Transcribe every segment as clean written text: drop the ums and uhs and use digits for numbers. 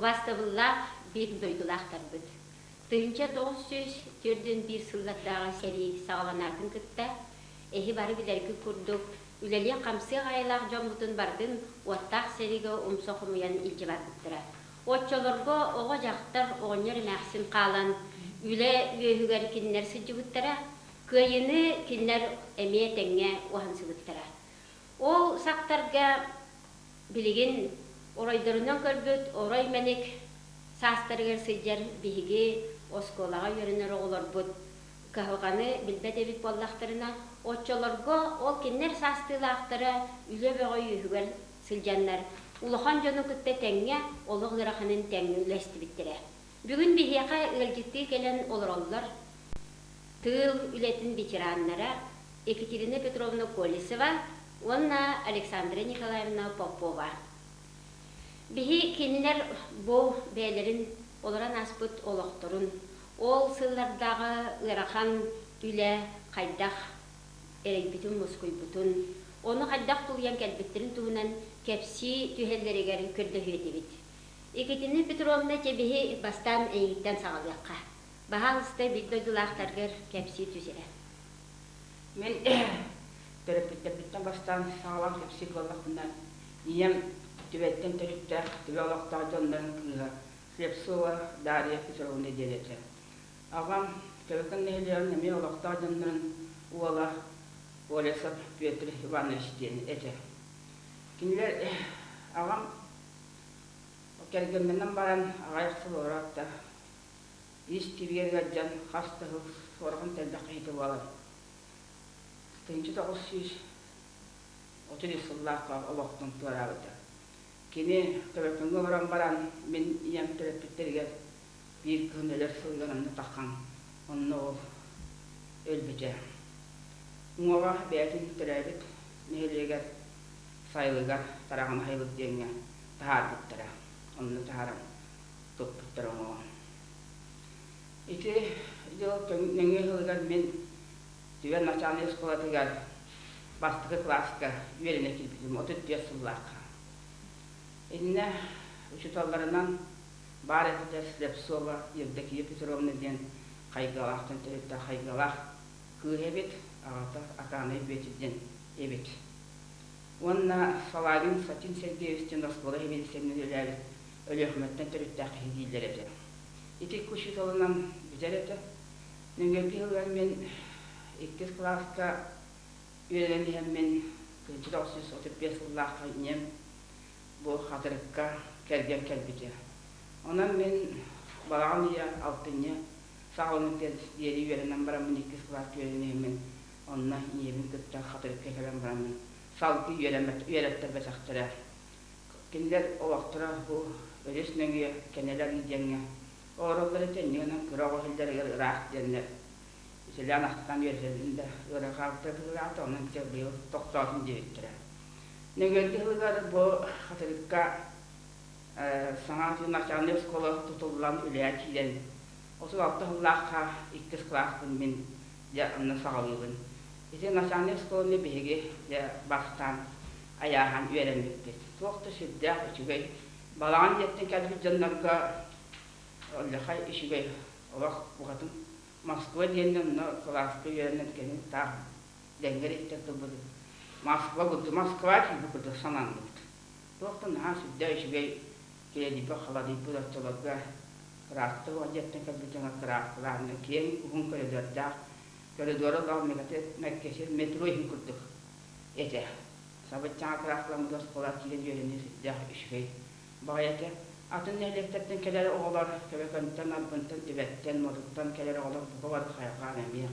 Убаастабыллаах биир дойдулаахтарбыт! 1941 сыллардааҕы сэрии саҕаланаатын кытта, эһи бары билэргит курдук, үлэлиэх-хамсыах айылаах дьоммутун барытын уоттаах сэриигэ умса хомуйан илдьэ барбыттара. Оччолорго оҕо-дьахтар, оҕонньор-эмээхсин хаалан, үлэ үөһүгэр кинилэр сылдьыбыттара, кыайыыны кинилэр эмиэ тэҥҥэ уһансыбыттара. Ол сахтарга билигин оройдорунан көрбүт орой мэник саастарыгар сылдьар биһиги оскуолаҕа үөрэнэр оҕолорбут кыһалҕаны билбэт эбит буоллахтарына, оччолорго ол кинилэр саастыылаахтара үлэ бөҕө үөһүгэр сылдьаннар улахан дьону кытта тэҥҥэ олох ыараханын тэҥҥэ үлэстибиттэрэ. Бүгүн биһиэхэ ыалдьыттыы кэлэн олороллор тыыл үлэтин ветераннара Екатерина Петровна Колесова уонна Александра Николаевна Попова. Биһи кинилэр бу бэйэлэрин олорон ааспыт олохторун, ол сыллардааҕы ыарахан үлэ хайдах эрэйбитин-мускуйбутун, ону хайдах тулуйан кэлбиттэрин туһунан кэпсии түһэллэригэр көрдөһүө этибит. Екатерина Петровна, чэ биһи бастаан эйигиттэн саҕалыахха. Баһаалыста биир дойдулаахтаргар кэпсии түс эрэ. Мин төрөппүттэрбиттэн бастаан саҕалаан кэпсиир буоллахпына, ийэм Түбэттэн төрүттээх Түбэ олохтоох дьоннорун кыыһа Слепцова Дарья Петровна диэн этэ. Аҕам Төбөкөн нэһилиэгин эмиэ олохтоох дьоннорун уола Олесов Петр Иванович диэн этэ. Кинилэр аҕам кэргэннэнэн баран аҕыйах сыл олороот да ис кииригэр ыалдьан хас да сыл суораҕын тэллэх киһитэ буолан 1933 сыллаахха олохтон туораабыта. Кини Төбөкөҥҥө олорон баран мин ийэм төрөппүттэригэр биир кыһын өлөр сылыгар онно таххан онно ол өлбүтэ. Уҥуоҕа бэйэтин төрөөбүт нэһилиэгэр Сайылыгар Тараҕан Сайылык диэҥҥэ таһаарбыттара. Онно таһааран туппуттара уҥуоҕун. Ити дьыл нөҥүө сылыгар мин Түбэ начальнай оскуолатыгар бастакы кылааска үөрэнэ киирбитим 34 сыллаахха. Иннэ учууталларынан баар этилэр Слепцова Евдокия Петровна диэн Хайгалаахтан төрүттээх Хайгалаах кыыһа эбит, аҕата Акаанай Бүөтүр диэн эбит. Уонна Салагин Сатин Сергеевич диэн оскуола сэбиэдиссэйинэн үлэлээбит Өлүөхүмэттэн төрүттээх киһи дииллэр этэ. Ити икки учууталынан бүтэр этэ. Нөҥүөргү сылыгар мин иккис кылааска үөрэнэн иһэммин 1935 сыллаахха ийэм бу Хатырыкка кэргэн кэлбитэ. Онон мин балаҕан ыйа алтынньы саҕаланыытыгар диэри үөрэнэн бараммын иккис кылааска үөрэнэн иһэммин онно ийэбин кытта Хатырыкка кэлэн бараммын салгыы үөрэттэрбэтэхтэрэ. Кинилэр олохторо бу өрүс нөҥүө Кэнэлэр диэҥҥэ олороллор этэ, инньэ гынан кыра оҕо иһиллэригэр ыраах диэннэр итилээн ахтан үөрэтэллэрин да ыарырҕаабыттара быһыылаата, онон дьэ быйыл тохтоотун диэбиттэрэ. Нөҥүөргү сылыгар бу Хатырыкка саҥа начальнай оскуола тутуллан үлэҕэ киирэн 36 сыллаахха иккис кылааспын мин дьэ онно саҕалыыбын. Ити начальнай оскуоланы биһиги дьэ бастаан айааһаан үөрэммиппит. Туох да сүрдээх үчүгэй балаҕан дьиэттэн кэлбит дьоннорго Оллехай үчүгэй олох букатын Москва диэннэ онно кылааска үөрэнэн кэлин таах дэҥҥэр иттэр тылбыт Москва курдук Москва киирбит курдук сананныбыт. Туох да наһаа сүрдээх үчүгэй кирэдийбит халадыйбыт оччолорго кырааска уон дьиэттэн кэлбит дьоҥҥо кырааскалаанна киэҥ уһун коридордаах коридора олох мэккэсир метро иһин курдук этэ. Сабыччаҥа кырааскаламмыт оскуола киирэн үөрэнии сүрдээх үчүгэй баҕайы этэ. Атын нэһилиэктэртэн кэлэр оҕолор Көбөкөнтөн, Арбынтан, Түбэттэн, Модуттан кэлэр оҕолор бука бары хайҕаан эмиэ.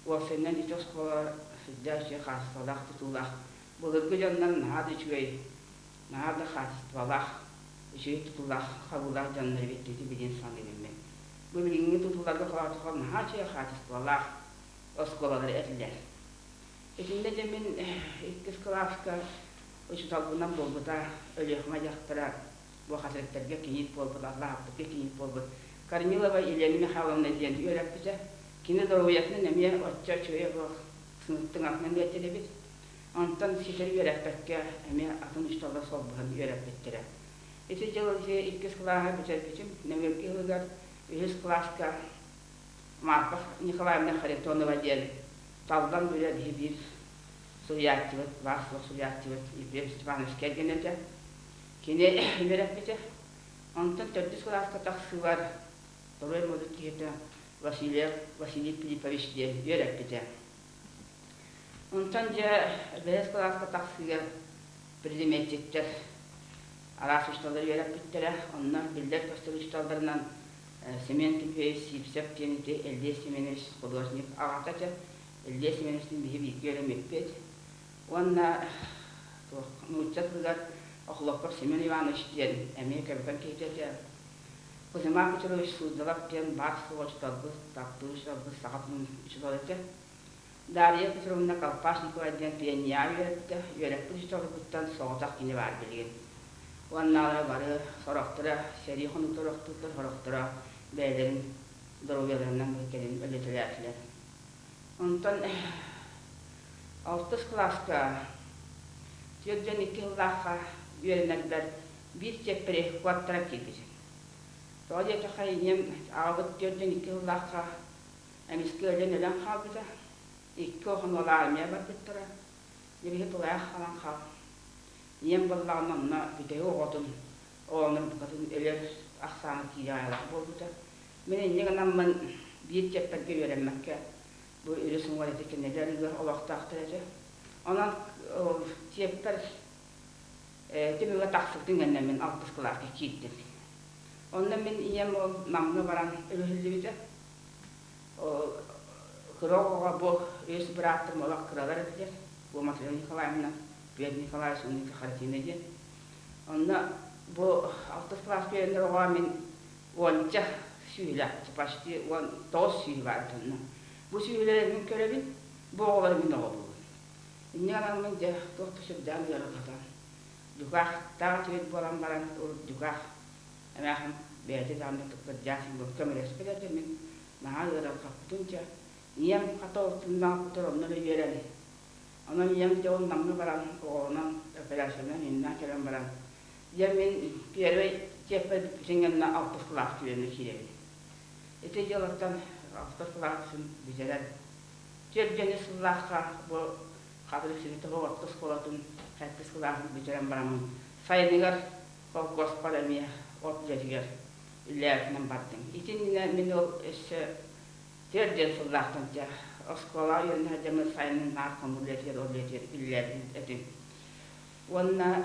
Уопсайынан ити оскуола сүрдээх үчүгэй хаачыстыбалаах тутуулаах. Былыргы дьоннор наһаа да үчүгэй, наһаа да хаачыстыбалаах, үчүгэй тутуулаах, хабыылаах дьоннор эбит ити билигин саныыбын мин. Бу билиҥҥи тутууларга холоотоххо наһаа үчүгэй хаачыстыбалаах оскуолалар этилэр. Итиннэ дьэ мин иккис кылааска учууталбынан буолбута Өлүөхүмэ дьахтара бу хатырыктарга кийиит буолбут, Аллаһаппытга кийиит буолбут Корнилова Елена Михайловна диэн үөрэппитэ. Кини доруобуйатынан эмиэ оччо үчүгэйэ суох тыҥатынан ыалдьар эбит. Онтон ситэри үөрэппэккэ эмиэ атын учууталлар солбуһан үөрэппиттэрэ. Ити дьыл иккис кылааһы бүтэрбитим. Нөҥүөргү сылыгар үһүс кылааска Марфа Николаевна Харитонова диэн Таллан Бүрэ биһи биир суруйааччыбыт, баар-суох суруйааччыбыт Ефрем Степанович кэргэнэ этэ. Кини үөрэппитэ. Онтон төрдүс кылааска тахсыылар Торуой Модут киһитэ Васильев Василий Филиппович диэн үөрэппитэ. Онтон дьэ бэһис кылааска тахсыыга предметчиктэр араас учууталлар үөрэппиттэрэ. Онно биллэр-көстөр учууталларынан Семен Тимофеевич Сивцев диэн ити Эллиэ Семенович художник аҕата этэ. Эллиэ Семеновичтыын биһи бииргэ үөрэммиппит. Уонна туох нуучча тылыгар Охлопков Семен Иванович диэн эмиэ көбөкөн киһитэ этэ. Кузьма Петрович Суздалов диэн баар-суох учууталбыт, таптыыр учууталбыт саха тылын учуутала этэ. Дарья Петровна Колпашникова диэн пионер үөрэппитэ, үөрэппит учууталбыттан соҕотох кини баар билигин. Уоннаалара бары сорохторо сэрии хонуутугар охтубуттар, сорохторо бэйэлэрин доруобуйаларынан кэлин өлөтөлөөтүлэр. Онтон алтыс кылааска 42 сыллаахха үөрэнэрбэр биир чиэппэри куоттаран киирбитим. Тоҕо диэтэххэ, ийэм аҕабыт 42 сыллаахха эмискэ өлөн өлөн хаалбыта. Икки оҕону армия барбыттара. Дьэ тулаайах хаалан хаал. Ийэм буоллаҕына онно бүтэһик оҕотун, оҕону букатын өлөр ахсаана киирэ аҕыйах буолбута. Мин инньэ гынаммын биир чиэппэргэ үөрэммэккэ бу үрүс уҥуор ити кинилэр ыар олохтоохтор этэ. Онон чиэппэр түмүгэ тахсыбытын кэннэ мин алтыс кылааска киирдим. Онно мин ийэм ол Намҥа баран өрүһүллүбүтэ. Кыра оҕоҕо бу үс бырааттарым олох кыралар этилэр. Бу Матрена Николаевна, Петр Николаевич уонна Харатина диэн. Онно бу алтыс кылааска үөрэнэр оҕоҕо мин уонча сүүһүлээх, почти 19 сүүһү баар этэ онно. Бу сүүһүлэри мин көрөбүн, бу оҕолору мин оҕолуубун. Инньэ гынан дьэ туох да сүрдээх ыарырҕатан, дьукаахтаах этибит буолан баран, урут дьукаах эмээхин бэйэтэ даҕаны кырдьаҕас көмөлөспөт этэ, мин наһаа ыарырҕаппытым дьэ. Ийэм хата ол тыыннаах онно эрэ үөрэн. Онон ийэм дьэ ол Намҥа баран оҕолонон операциянан иннинэ кэлэн баран, дьэ мин первый чиэппэр бүппүтүн кэннэ алтыс кылаас үөрэнэ киирэбин. Ити дьыалаттан алтыс кылааспын бүтэрэн, түөрт сыллаахха бу Хатырык Светлова орто оскуолатын сэттис кылааһын бүтэрэн бараммын, сайыныгар холкуоспар эмиэ от үлэтигэр үлэлээбитинэн бардым. Итиннэ мин ол өссө 4 сыллаахтан дьэ оскуолаҕа үөрэнэ сылдьаммын сайынын наар хомуур үлэтигэр ол үлэтигэр үлэлээбит этим. Уонна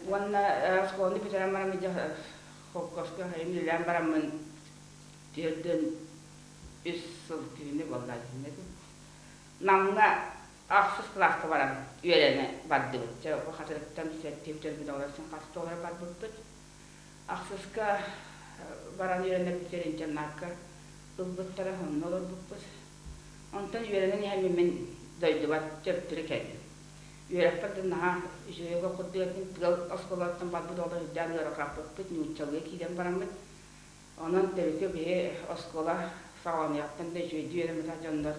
Уонна оскуоланы бүтэрэн баран дьэ холкуоска үлэлээн бараммын 43 сыл күһүнү буолла этим. Намҥа ахсыс кылааска баран үөрэнэ бардыбыт. Дьэ бу Хатырыктан сэттиһи бүтэрбит оҕолор син хас да оҕолор барбыппыт. Ахсыска баран үөрэнэрбитигэр интернакка ылбыттара, онно олорбуппут. Онтон үөрэнэн иһэммин мин дойдубар төптөрү кэллим. Үөрэхпэр да наһаа үчүгэй курдук этим. Тыал оскуолаттан барбыт оҕолор үрдээн ыарырҕаппыппыт, нууччалыы киирэн бараммыт. Онон төрүкү биһи оскуола саҕаланыаҕыттан да үчүгэйдик үөрэммэтэх дьоннор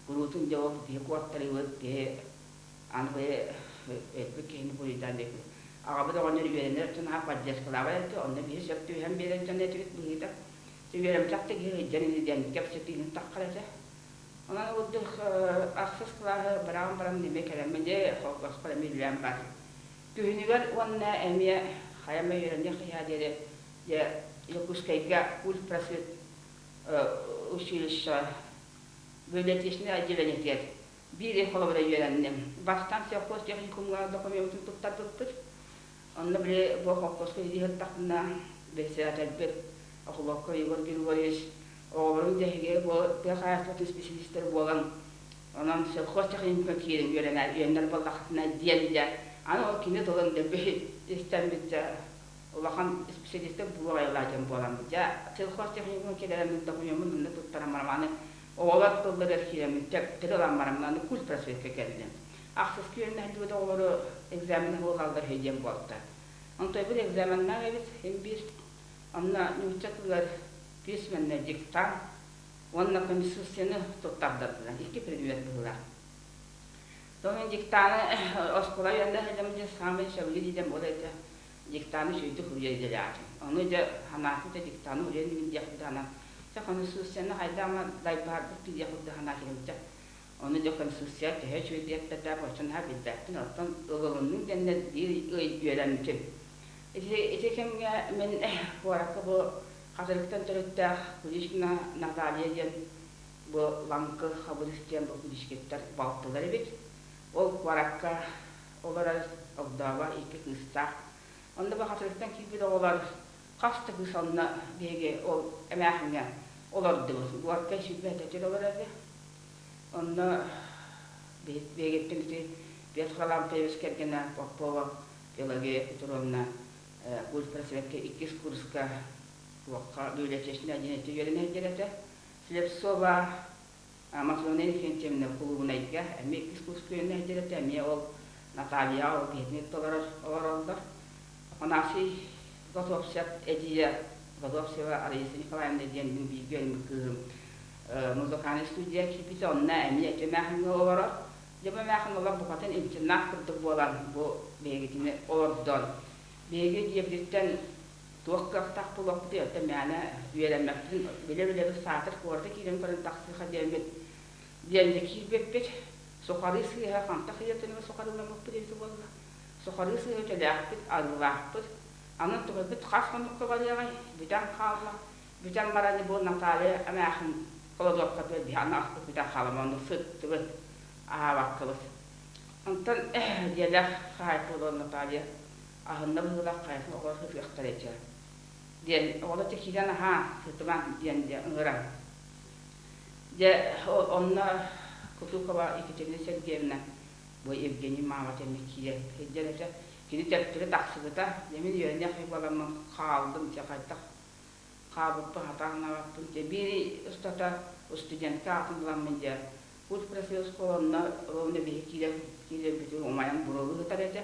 куруутун дьэ ол биһи куоттарыыбыт, биһи аны өлбүт киһини буруйдаан диэки. Аҕабыт оҕонньор үөрэнэр өттүн аһа поддержкалаабат этэ, онно биһи сөп түбэһэн биэрэр дьон этибит быһыыта. Үөрэммэтэх да киһи сылдьан ини диэн кэпсэтиини таххар этэ. Онон урдук ахсыс кылааһы быраҕан баран эмиэ кэлэммин дьэ холкуоспар эмиэ үлэлээн бардым. Күһүнүгэр уонна эмиэ хайа эмэ үөрэниэх киһиэхэ диэри дьэ Якутскайга культпросвет училище библиотечнай отделениетыгар биир ый холобура үөрэнним. Бастаан совхоз техникумҥа докумеммутун туттарбыппыт. Онно били бу холкуоска илии сыттахпына председательбит Охлопков Егор Григорьевич оҕолорун дьэһиги бу тыа хаһаайыстыбатын специалистара буолан онон совхоз техникумҥа киирэн үөрэнэр үөрэнэр буоллаххытына диэн дьэ аны ол кини тылын дэлби истэммит дьэ улахан специалистар буолуох айылаах дьон буолан дьэ сельхоз техникумҥа кэлэрэммин докумуоммун онно туттаран баран аны оҕолор тылларыгар киирэммин төптөрү ылан бараммын аны культпросветка кэллим. Ахсыска үөрэнэ сылдьыбыт оҕолору экзамен буолаллар үһү диэн буолта. Онтойбут экзаменнаах эбит син биир. Онно нуучча тылыгар письменный диктант уонна конституцияны туттардардылар. Икки предмет быһыылаах. То мин диктаны оскуола үөрэнэ сылдьаммын дьэ саамай сөбүлүүр идэм ол этэ. Диктаны үчүгэйдик суруйар идэлээхпин. Ону дьэ санаатым да диктаны суруйан мин диэх курдук санаан чэ конституцияны хайдах ама дайбаһарбыт диэх курдук санаа кэлбитэ. Ону дьэ конституция төһө үчүгэй диэхтэрдээх оччо наһаа билбэппин, оттон ылылынным диэннэр биир ый үөрэммитим. Ити, ити кэмҥэ мин куоракка бу Хатырыктан төрүттээх Куличкина Наталья диэн бу Лаҥкы Хабырыыс диэн бу Куличкиттар балтылар эбит. Ол куоракка олорор огдообо икки кыыстаах. Онно бу Хатырыктан киирбит оҕолор хас да кыыс онно биһиги ол эмээхиҥҥэ олордубут. Горькай 20 этэ олорор этэ. Онно биһигиттэн ити Петр Харлампьевич кэргэнэ Попова Пелагея Петровна культпросвекка иккис курска туохха библиотечнай отделениеҕа үөрэнэ сылдьар этэ. Слепцова Матрена Иннокентьевна кулуубунайга эмиэ иккис курска үөрэнэ сылдьар этэ. Эмиэ ол Натальяҕа ол киһитин кытта олорор олороллор. Афанасий Готовцев эдьиийэ Готовцева Раиса Николаевна диэн мин бииргэ үөрэммит кыыһым музыкальнай студия киирбитэ, онно эмиэ ити эмээхиҥҥэ олорор. Дьэ бу эмээхин олох букатын интернат курдук буолан бу биһигитини олордон, биһиги дьиэбититтэн туох кыахтаах буолуохпутуй, оттон мээнэ үөрэммэппитин билэ-билэбит саатар куората киирэн көрөн тахсыаха диэммит диэн дьэ киирбиппит. Сухарыы сыыһа хантах ыйатыныга сухарыыламмыппыт эбитэ буолла. Сухарыы сыыһа төлөөхпүт, арыылаахпыт. Аны туһайбыт хас хонукка барыаҕай, бүтэн хаалла. Бүтэн баран бу Наталья эмээхин холодуопкатыгар биһи аны аспыт бүтэн хаалан онно сыттыбыт, аһаабаккабыт. Онтон дьиэлээх хаһаайка буолан Наталья аһынна быһыылаах хайатын оҕолор сытыахтара этэ диэн оҕолор дьэ киирэн аһаа сытымаҥ диэн дьэ ыҥыран. Дьэ онно Кутукова Екатерина Сергеевна бу Евгений маамата эмиэ киирэн сылдьар этэ. Кини төттөрү тахсыбыта. Дьэ мин үөрэниэх буоламмын хааллым дьэ хайдах хаалбыппын хатааннаабаппын дьэ биир устата студентка аатын ыламмын дьэ культпросвет оскуола ровно биһи киирэн киирэрбитин умайан буруолуу сытар этэ.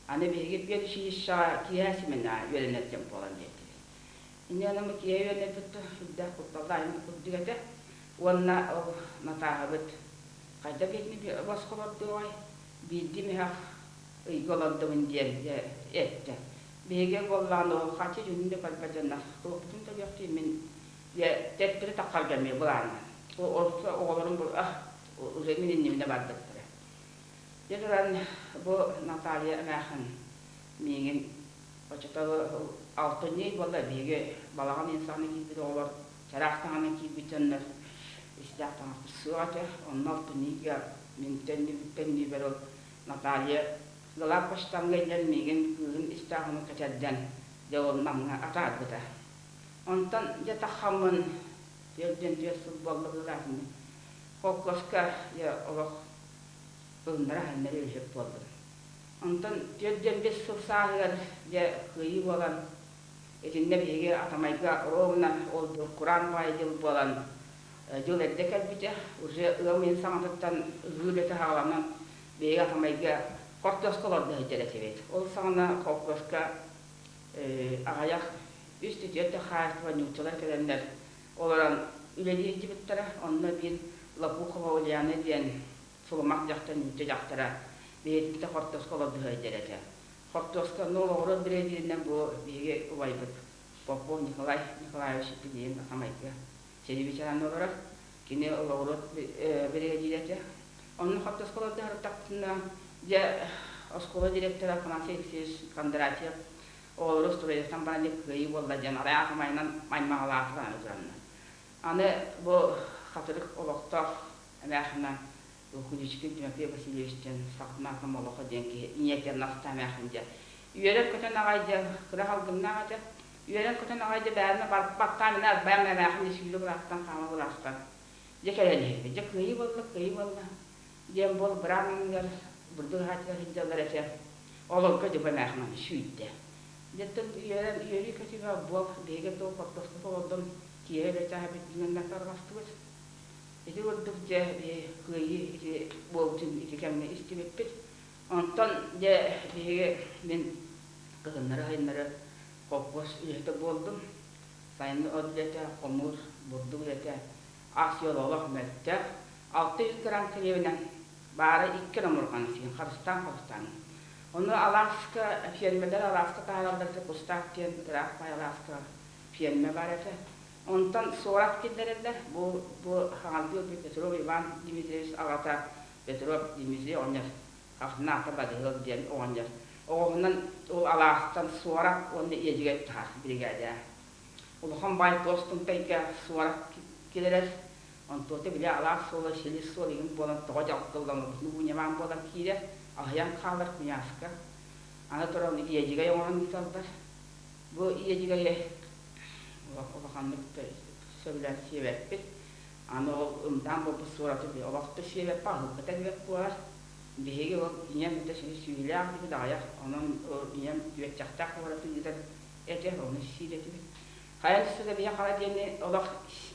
Аны биһиги педучилищеҕа киэһэ симэнэ үөрэнэр дьон буолан биэрдибит. Инньэ гынан киэһэ үөрэнэрбит сүрдээх кутталлаах курдук этэ. Уонна ол Натааһабыт хайдах биһигини босхо олордуоҕай, биирдии миһэх ыйга олордубун диэн эттэ. Биһиги буоллаҕына ол хаччы дьүһүн да көрбөт дьоннор туохпутун төлүөхтүү мин дьэ төттөрү таххарга эмиэ былааннан. Орто оҕолорум уже мин иннибинэ барбыттара. Дьэ туран бу Наталья эмээхин миигин оччотооҕу алтынньы ый буолла биһиги балаҕан ыйын саҕана киирбит оҕолор чараас таҥанан киирбит дьоннор истээх таҥаспыт суох этэ. Онно алтынньы ыйга мин төннүүбэр ол Наталья Главпочтамҥа илдьэн миигин кыыһын истээх ону кэтэрдэн дьэ ол Намҥа атаарбыта. Онтон дьэ таххаммын 44 сыл буолла быһыылаах ини. Холкуоска дьэ олох ылыннара-аһыннара үлэһит буоллум. Онтон 45 сыл сааһыгар дьэ кыайыы буолан итиннэ биһиги Атамайга ровно ол дьыл кураан баайы дьыл буолан дьыл эрдэ кэлбитэ. Уже ыам ыйын саҥатыттан ыһыы үлэтэ саҕаланан биһиги Атамайга хортуоска олордо сылдьар этибит. Ол саҕана холкуоска аҕыйах үс түөрт хаһаайыстыба нууччалар кэлэннэр олорон үлэлии сылдьыбыттара. Онно биир Лопухова Ульяна диэн сулумах дьахтар нуучча дьахтара бэйэтиттэ хортуоска олордо сылдьар этэ. Хортуоска ну олоҕурар биригэдьииринэн бу биһиги убайбыт Попов Николай Николаевич билигин Атамайга сэрии олорор. Кини олоҕурут биригэдьиирэ этэ. Онно хортуоска олордо сырыттахпытына дьэ оскуола директора Афанасий Алексеевич Кондратьев оҕолору устуруйаттан баран дьэ кыайыы буолла диэн араах майынан аймаҕалаатылар аны туранна. Аны бу хатырык олохтоох эмээхинэ Куличкин Тимофей Васильевич диэн Сахатнаахы Молохо диэн киһи ийэтэ Наста эмээхин дьэ үөрэн-көтөн аҕай дьэ кыра халгыннаах этэ үөрэн-көтөн аҕай дьэ бээнэ баттаан мин арбайан эмээхин дьэ сүүлэ былаастан хаама былаастан дьэ кэлэн иһэбит дьэ кыайыы буолла кыайыы буолла диэн буол быраан анныгар бурдук аһааччылар сылдьаллар этэ олорго дьэ бу эмээхин аны сүүрдэ дьэттэн үөрэн үөрүү-көтүүгэ буол биһиги туох хортуоска олордон киэһэ үлэ чааһа бүттүнэн тарҕастыбыт. Ити курдук дьэ кыайыы ити буолбутун ити кэмҥэ истибиппит. Онтон дьэ биһиги мин кыһыннары-сайыннары холкуос үлэһитэ буоллум. Сайыҥҥы от үлэтэ, хомуур, бурдук үлэтэ, ас-үөл олох мөлтөх. 600 грамм килиэбинэн Баара икки эрэ омурҕаны сиэн, харыстаан-харыстаан. Ону алааска, фермердэр алааска таһаараллар этэ, Кустаах диэн ыраах баай алааска фермэ баар этэ. Онтон суорат киллэрэллэр. Бу хаҥалдыы ылбыт Петров Иван Дмитриевич аҕата Петров Дмитрий оҕонньор Хахнаата Бадыһыал диэн оҕонньор оҕуһунан ол алаастан суорат уонна иэдьэгэй таһар биригээдэ. Улахан баай туос тымтайга суорат киллэрэр. Онтуота били алаас суола силис суол игин буолан тоҕо дьалкыллан уу ньамаан буолан киирэр, аһыйан хаалар куйааска. Аны туран иэдьэгэй оҥорон ыыталлар. Бу иэдьэгэйи улаханнык сөбүлээн сиэбэппит. Аны ол ымдаан буолбут суораты олох да сиэбэппит, аһыырбыта элбэх буолар. Биһиги ол ийэм да сүһүлээх этибит аҕыйах, онон ийэм үөччэхтээх суораты ыытар этэ, ону сиир этибит. Хайа түссе да биһи хара диэни олох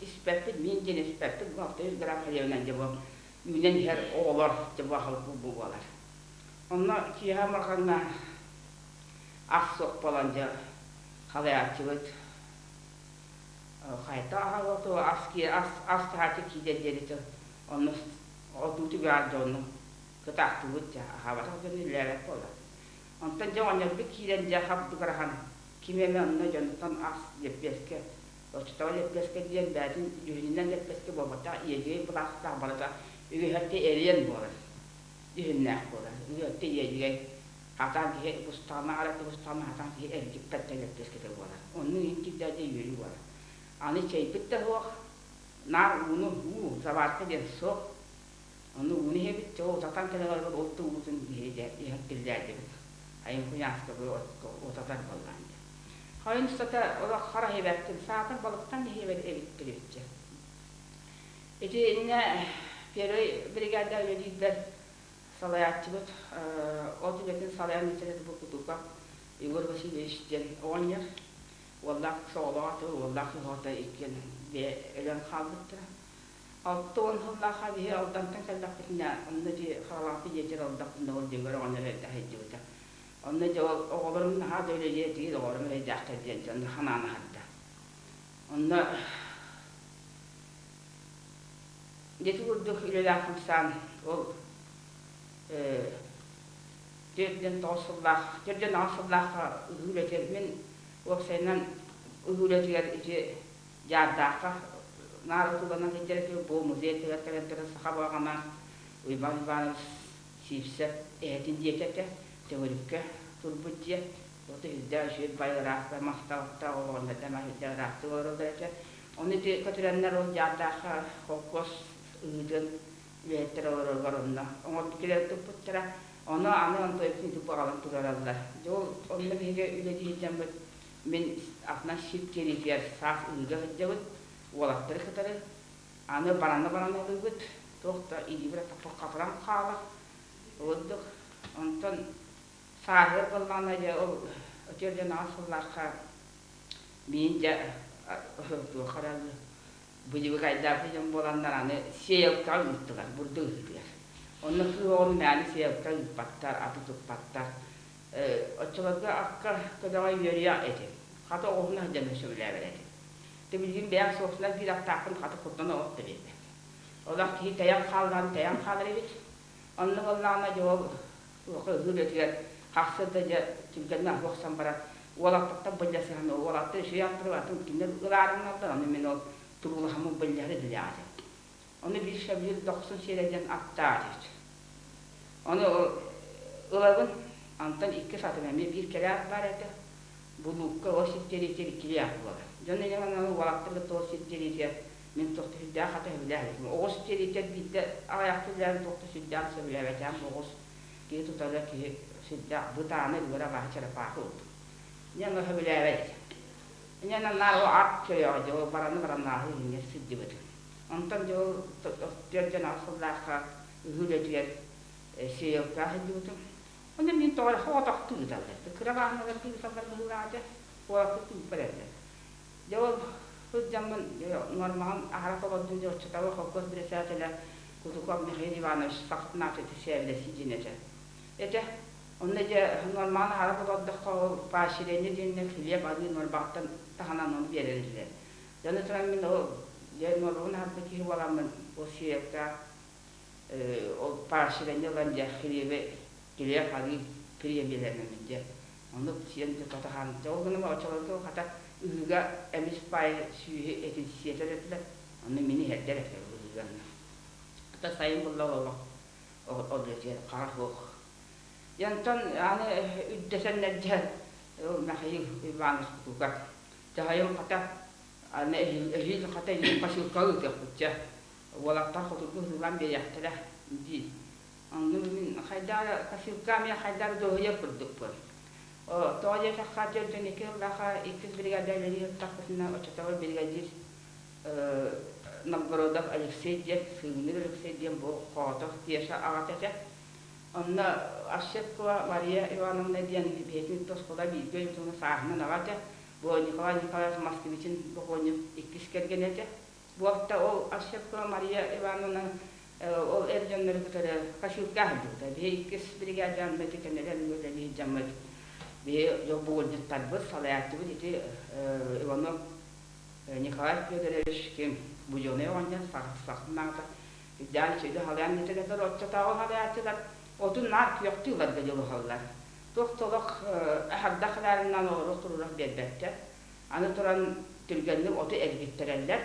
испэппит, миин диэни испэппит, бу 600 грамм хлебынан дьэ бу үүнэн иһэр оҕолор дьэ бу аһылык бу буолар. Онно киэһэ омурҕаҥҥа ас суох буолан дьэ халайааччыбыт хайта аһа ас ас ас таһааччы киирэр диэри онно отуу түгэҕэр дьону кытаахтыыбыт дьэ аһаабатах дьону үлэлээбэт буолар. Онтон дьэ оҕонньорбут киирэн дьэ хабдыгыраһан ким эмэ онно дьонтон ас лэппиэскэ, оччотооҕу лэппиэскэ диэн бэйэтин дьүһүнүнэн лэппиэскэ буолбатах, иэдьэгэй былаастаах барыта үгэһэргэ эриэн буолар, дьүһүннээх буолар. Үгэһэргэ иэдьэгэй хатаан киһи бустаҕына арыт бустаҕына хатаан киһи эргиппэт да лэппиэскэтэ буолар. Оннук иһин кирдээ дьэ үөрүү буолар. Аны чэйбит да суох, наар ууну уу, заварка диэн суох. Ону ууну иһэбит, чэ утатан кэлэн олорбут ол да уутун иһэ иһэр киллээдибит. Айын куйааска бу утатар буоллаан дии. Хайын устата олох хара иһибэппин, саатар балыктан иһибэт эбиттэр иччэ. Ити иннэ первый бригада үлэлиирбэр салайааччыбыт от үлэтин салайан ыытар бу Кутуков Егор Васильевич диэн оҕонньор уоллаах соҕолоох аты уоллаах оҕото иккиэн өлөн хаалбыттара. 60 сыллаахха биһи Алдантан кэллэхпитинэ, онно ити Харалаахпыт дьиэтигэр олордохпутуна ол дьиэгэр оҕонньор эрдэ сылдьыбыта. Онно дьэ ол оҕолорум наһаа да үлэлиэ этигит, оҕолорум эрэйдээхтэр диэн дьэ онно ханаан аһарда. Онно ити курдук үлэлээх хамсаан ол 49 сыллаах, 48 сыллаахха ыһыы үлэтигэр мин уопсайынан ыһыы үлэтигэр ити Дьаардаахха наар отууланан сылдьар этим, бу музей тыгар кэлэн туран саха баҕана Уйбаан Иванович Сивцев эһэтин дьиэтэ этэ, төгүрүккэ турбут дьиэ. Ото үрдээх үчүгэй бай ыраах мастаах оҕонньордор үрдээх ыраахтык олороллор этэ. Ону ити көтүрэннэр ол Дьаардаахха холкуос ыһыытын үлэһиттэр олороругар онно оҥорбут килэрин туппуттара. Ону аны онтуойбутун ити аҕалан туруораллар. Дьэ ол онно биһиги үлэлии сылдьаммыт Мин атынан сир киэриитигэр саас ыһыыга сылдьабыт, уолаттары кытары. Аны барана-барана ылыыбыт, туох да илиибэр атахпар хатыран хаалар. Ордук онтон сааһыгар буоллаҕына дьэ ол өтөр дьон аҕыс сыллаахха миин дьэ туох эрэ быдьыбыкайдаабыт дьон буоланнар аны сеялкаҕа ыыттылар бурдук ыһыытыгар. Онно кыыс оҕону мээнэ сеялка ыыппаттар, аты туппаттар. Оччолорго акка көдөҕө үөрүйэх этим. Хата оҕуһун сылдьан сөбүлээбэт этим. Ты билигин бэйэм суохсунан биир аттаахпын хата куттан олох да биэрбэт. Олох киһи тэйэн хааллаҕын тэйэн хаалар эбит. Онно буоллаҕына дьэ ол туохха ыһыы үлэтигэр хахсыр да дьэ түргэнник аһыы охсон баран уолаттартан былдьасыһан уолаттар үчүгэй аттары атын кинилэр ылаарыҥналлар ону мин ол туруулаһаммын былдьаһар идэлээх этим. Ону биир сөбүлүүр дохсун сиэрэ диэн аттаах этибит. Ону ылабын, онтон иккис атым эмиэ биир кэлээт баар этэ. Булуукка ол сирдиэриитигэр иккилии ат буолар. Дьон инньэ уолаттар кытта ол сирдиэриитигэр мин туох да сүрдээх аты сөбүлээх этим. Оҕус тиэриитигэр биирдэ аҕыйахта үлэлээн туох да сүрдээх сөбүлээбэтэҕим оҕус киһи тутара киһи сүрдээх бытаана үлүгэр абааһы чарапаахы курдук. Инньэ ону сөбүлээбэт этим. Инньэ наар ол ат көрөөҕө дьэ ол бараны бараннааһы иһингэр сылдьыбытым. Онтон дьэ ол түөрт дьон аҕыс сыллаахха ыһыы үлэтигэр сеялкаҕа сылдьыбытым. Онно мин тоҕо эрэ соҕотохтуу ыыталлар. Кыра бааһыналарга ыыталлар быһыылаах этэ. Куоракка тыыппар этилэр. Дьэ ол сылдьаммын нуормаҕын аһара толордум дьэ оччотооҕу холкуос председателэ Кутуков Михаил Иванович Сахатнааччы сээбилэсии диэн этэ. Этэ. Онно дьэ нуормаҕын аһара толордоххо ол поощрение диэннэр хлеб арыы нуорбаҕыттан таһынан ону биэрэр этилэр. Дьону туран мин ол дьэ нуорбабын аһарбыт киһи буоламмын ол сеялка. Ол поощрение ылан дьэ килиэби килиэп арыы премиялэнэммин дьэ оннук сиэн тутахан. Дьэ ол гынан оччолорго хата ыһыыга эмис паай сүөһү этин сиэтэр этилэр. Онно мин иһэрдэр этэ ыһыыга. Хата сайын булла олох ол диэтигэр хара суох. Онтон аны үрдэсэннэр дьэ ол Михаил Иванович Кутукар дьаһайым хата аны эһиил хата илин посылка ыытыахпыт дьэ уолаттар хотугу ыһыылаан биэриэхтэрэ диир. Онно мин хайдах эрэ посылка эмиэ хайдах эрэ дуоһуйар курдукпун. Тоҕо диэтэххэ, 42 сыллаахха иккис бригада үлэлии сыттахпытына, оччотооҕу бригадир Новгородов Алексей диэн, Сыыҥныыр Алексей диэн бу Хоотов Кеша аҕата этэ. Онно Ощепкова Мария Ивановна диэн бэйэтин оскуола бииргэ үөрэнэ сааһынан аҕа этэ. Бу Николай Николаевич Москвитин бокуонньук иккис кэргэнэ этэ. Буолта ол Ощепкова Мария Ивановна ол эр дьоннору кытары косилка сылдьыбыта. Биһи иккис бригадаммыт итиннэрэн үлэлии сылдьаммыт. Биһи бугулдьуттарбыт, салайааччыбыт ити Иванов Николай Федорович ким Буденный оҕонньор сахсахнаата Үрдээн үчүгэйдик халыйан бүтэллэр оччотооҕу халыйааччылар отун наар күөхтүү ыларга дьулуһаллар. Туох да олох аһардах ылаарынан олоруох туруорах биэрбэттэр. Аны туран түргэнник оту эргиттэрэллэр.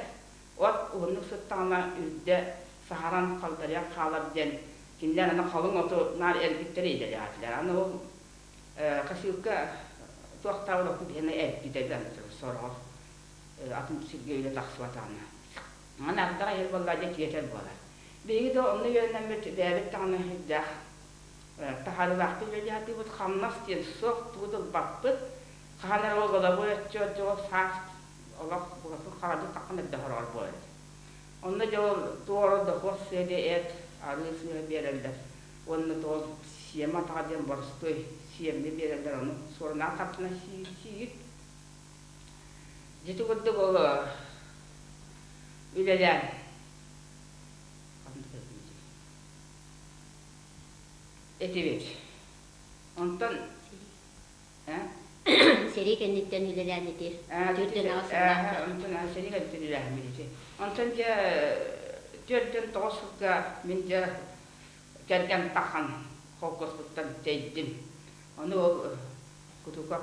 От уһуннук сыттаҕына үрдэ саһаран халдарыйан хаалар диэн кинилэр аны халыҥ оту наар эргиттэрэ идэлээтилэр. Аны ол косилка туохтаабыт оту биһиэнэ эргитэбит аны турар сороҕор атын сиргэ үлэ тахсыбатаҕына. Аны ардах иһэр буоллаа дьэ тиэтэл буолар. Биһиги да онно үөрэнэммит бэйэбит даҕаны үрдээх таһаарыылаахтык үлэлии сатыыбыт, хамнас диэн суох, тугу да ылбаппыт. Хаһан эрэ ол головой отчуот дьэ ол саас олох букатын халадык таххан эрдэ хороҕор буолар. Онно дьэ ол туора дохуот сыа эт, арыы сыыһа биэрэллэр. Уонна туол сиэмэ атаҕа диэн боростуой сиэмни биэрэллэр, ону суорунаах хартына сиигит. Дьити курдук ол үлэлээн этибит. Онтон Сэрии кэнниттэн үлэлээн ити 48 сыллаахха. Онтон сэрии кэнниттэн үлэлээһиммит ити. Онтон дьэ 49 сылга мин дьэ кэргэн тахан холкуоспуттан тэйдим. Ону ол Кутуков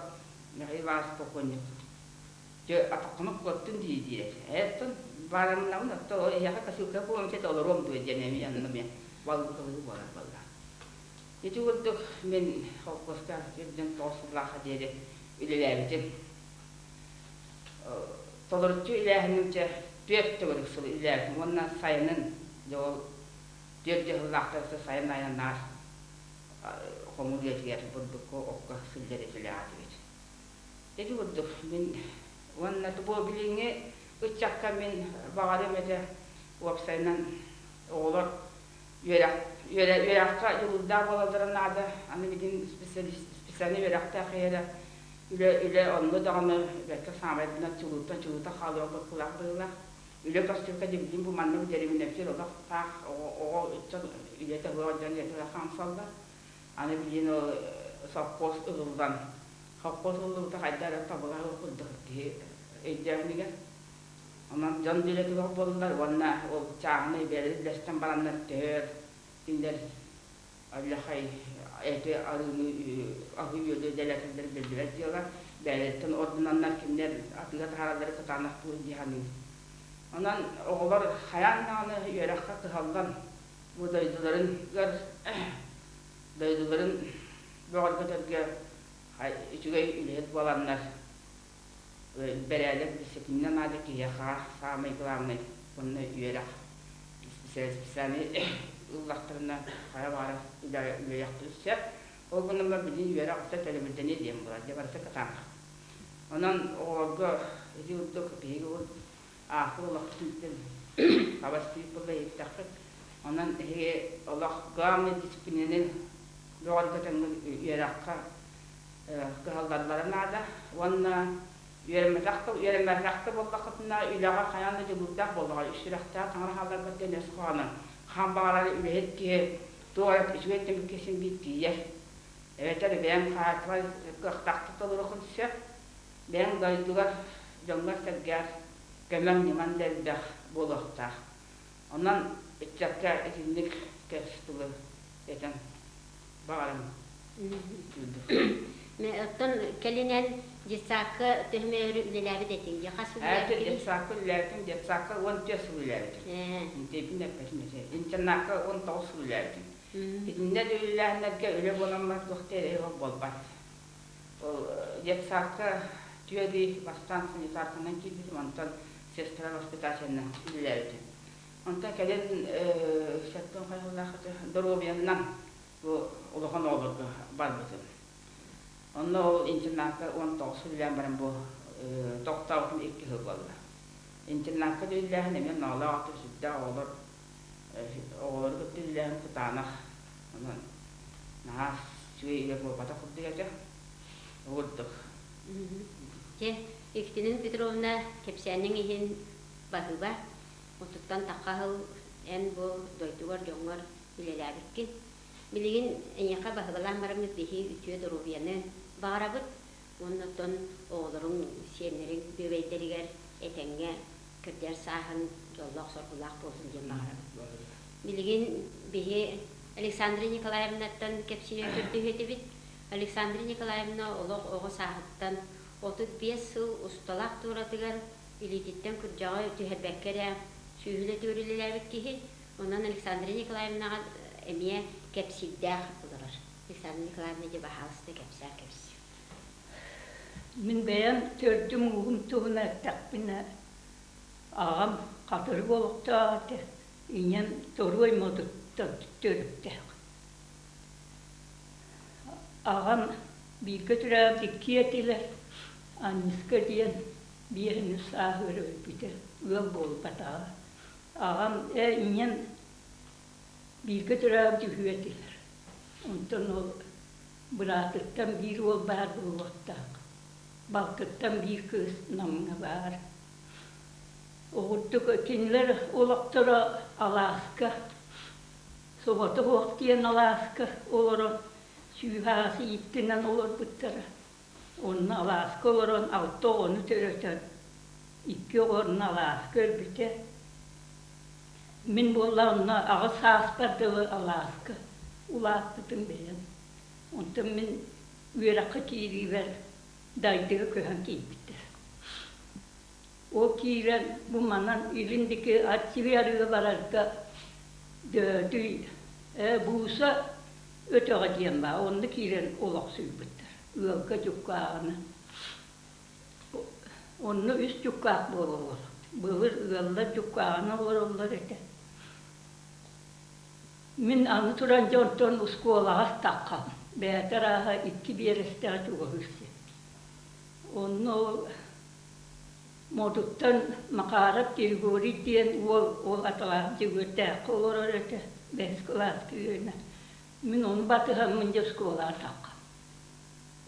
Михаил Иванович покойник дьэ атаххын куоттун дии диир. Эттон баарымнабын отто эһиэхэ косилка буолан сет олоруом дуо диэн эмиэ онно эмиэ балгылыы буолар буолла. Ити курдук мин холкуоска 49 сыллаахха диэри үлэлээбитим. Толоруччу үлээһиним дьэ түөрт төгүрүк сыл үлэлээбитим уонна сайынын дьэ ол түөрт дьаһыллаахтар сайын айаннаар хомуур үйэтигэр бурдукка окко сылдьар этилээх этибит. Ити курдук мин уонна бу билиҥҥи ыччакка мин баҕарыам этэ уопсайынан оҕолор үөрэх үөрэххэ дьулуурдаах буолаллара наада. Аны билигин специалист специальнай үөрэхтээх киһи эрэ үлэ үлэ онно даҕаны бэркэ саамайдынан чулууттан чулуута хаалыах буккулаах быһыылаах. Үлэ көстүүкэ дьэ билигин бу маннык дэриэбинэбитигэр олох таах оҕо оҕо ыччат үлэтэ суох дьон үлэтэ хаамсаллар. Аны билигин ол совхоз ылыллан совхоз ыллыбыта хайдах эрэ табылаһы курдук киһи өйдөөһүнүгэр. Онон дьон үлэтигэр буоллар уонна ол чааһынай бэйэлэрин үллэстэн бараннар төһөр кинилэр аллахай эти арыыны аһы-үөлү дэлэтэллэр биллибэт дьыала. Бэйэлэриттэн ордунаннар кинилэр атыыга таһаараллара кытаанах дуу дии саныыбын. Онон оҕолор хайаан даҕаны үөрэххэ кыһаллан бу дойдуларыгар дойдуларын бөҕөргөтөргө үчүгэй үлэһит буоланнар бэрээдэк дисциплина наада киһиэхэ саамай главный уонна үөрэх специальный ыллахтарына хайа баҕарар үлэлиэхтэрин сөп. Ол гынан баран билигин үөрэх барыта төлөбүрдэниэ диэн буолар, дьэ барыта кытаанах. Онон оҕолорго ити курдук биһиги бу ааспыт олохпутун таба истибит буолла иһиттэххит. Онон эһиги олох главный дисциплинаны бөҕөргөтөҥҥүт үөрэххэ кыһаллаллара наада уонна үөрэммэтэх да үөрэммэтэх да буоллаххытына үлэҕэ хайаан да дьулуурдаах буоллаҕа үс сүрэхтээх таҥара хаалларбат диэн өс хоһооно хаан баҕарар үлэһит киһи туох эрэ үчүгэй түмүккэ син биир тиийэр эбэтэр бэйэҥ хаһаайыстыба кыахтаахтык толоруоххун сөп бэйэҥ дойдугар дьоҥҥор-сэргэр көмөҥ ньымаҥ да элбэх буолуохтаах онон. Ыччакка итинник кэс тылы этэн баҕарым. Оттон кэлинэн детсадка төһө үлэлээбит этиҥ? Дьэ хас үлэлээбиккиний? Детсадка үлэлээбитим, детсадка 14 сыл үлэлээбитим. Интиэбин эппэтим этэ. Интернакка 19 сыл үлэлээбитим. Итиннэ да үлэлээһиннэргэ үлэ буолан бар туох да эрэй буолбат. Ол детсадка түөрүй бастаан санитарканан киирбитим, онтон сестра воспитателинэн үлэлээбитим. Онтон кэлин сэттэн хайалаах доруобуйаннан бу улахан оҕолорго барбытым. Онно ол интернакка 19 сыл үлэлээн баран бу тохтообутум икки сыл буолла. Интернакка да үлэлээһин эмиэ ноолоох сүрдээх оҕолор оҕолору кытта үлэлээһин кытаанах. Онон наһаа үчүгэй үлэ буолбатах курдук этэ. Ол курдук. Дьэ, Екатерина Петровна, кэпсээниҥ иһин баһыыба. Отуттан тахха сыл эн бу дойдугар, дьоҥҥор үлэлээбиккин. Билигин эйиэхэ баһыыбалаан бараммыт биһи үтүө доруобуйаны баҕарабыт уонна оттон оҕолоруҥ, сиэннэриҥ бүөбэйдэригэр этэҥҥэ кырдьар сааһын дьоллоох-соргулаах буоллун диэн баҕарабыт. Билигин биһи Александра Николаевнаттан кэпсиирэ көрдөһүө этибит. Александра Николаевна олох оҕо сааһыттан 35 сыл усталаах туоратыгар илиититтэн күрдьэҕи түһэрбэккэ эрэ сүүһүлэ түөрүлэлээбит киһи. Онон Александра Николаевнаҕа эмиэ кэпсиирдээх олорор. Александра Николаевна, дьэ, баһаалыста кэпсээ кэбис. Мин бэйэм төрдүм-ууһум туһунан эттэхпинэ, аҕам хатырык олохтоох этэ, ийэм Торуой Модуттан төрүттээх. Аҕам бииргэ төрөөбүт иккиэ этилэр, Аниска диэн биэһин үс сааһыгар өлбүтэ, ыал буолбатаҕа. Аҕам, ээ, ийэм бииргэ төрөөбүт үһүө этилэр. Онтон ол быраатыттан биир уол баар буолуохтаах, балтыттан биир кыыс Намҥа баар. Оҕурдук кинилэр олохторо алааска, соҕотох ох диэн алааска олорон сүүһэ аҕыс ииттинэн олорбуттара. Онно алааска олорон алта оҕону төрөтөн, икки оҕо онно алааска өлбүтэ. Мин буолла онно аҕыс сааспар дылы алааска улааппытым бэйэм. Онтон мин үөрэххэ киириибэр Дайдыга көһөн киирбиттэр. Ол киирэн бу манан илин диэки Аччыгый арыыга барарга Дөөтүй Бууса өтөҕө диэн баар, онно киирэн олохсуйбуттар. Ыалга дьуккааҕына. Онно үс дьуккаах буолаллар. Былыр ыаллар дьуккааҕына олороллор этэ. Мин аны туран дьонтон оскуолаҕа таххам. Бэйэтэ арааһа икки биэрэстэҕэ чугаһыыр сир. Онно ол Модуттан Макаров Григорий диэн уол ол атаҕаах Дьөгүөрдээххэ олорор этэ, бэһис кылааска үөрэнэ. Мин ону батыһаммын дьэ оскуолаҕа таххам.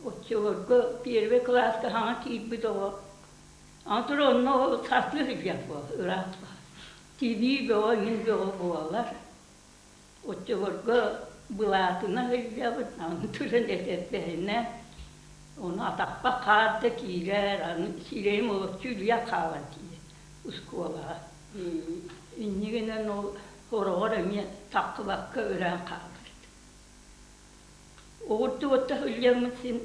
Оччолорго первый кылааска саҥа киирбит оҕо аны туран онно ол сатыы сылдьар буол ыраах баар. Тибии бөҕө, мин бөҕө буолар. Оччолорго былаатына сылдьабын, аны туран этэрбэһинэ, ону атахпар хаар да киирэр, аны сирэйим олоччу үлүйэн хаалан тиийэр оскуолаҕа. Инньэ гынан ол сороҕор эмиэ таххыбакка өлөн хаалар этим. Оҕурдубутта сылдьаммын син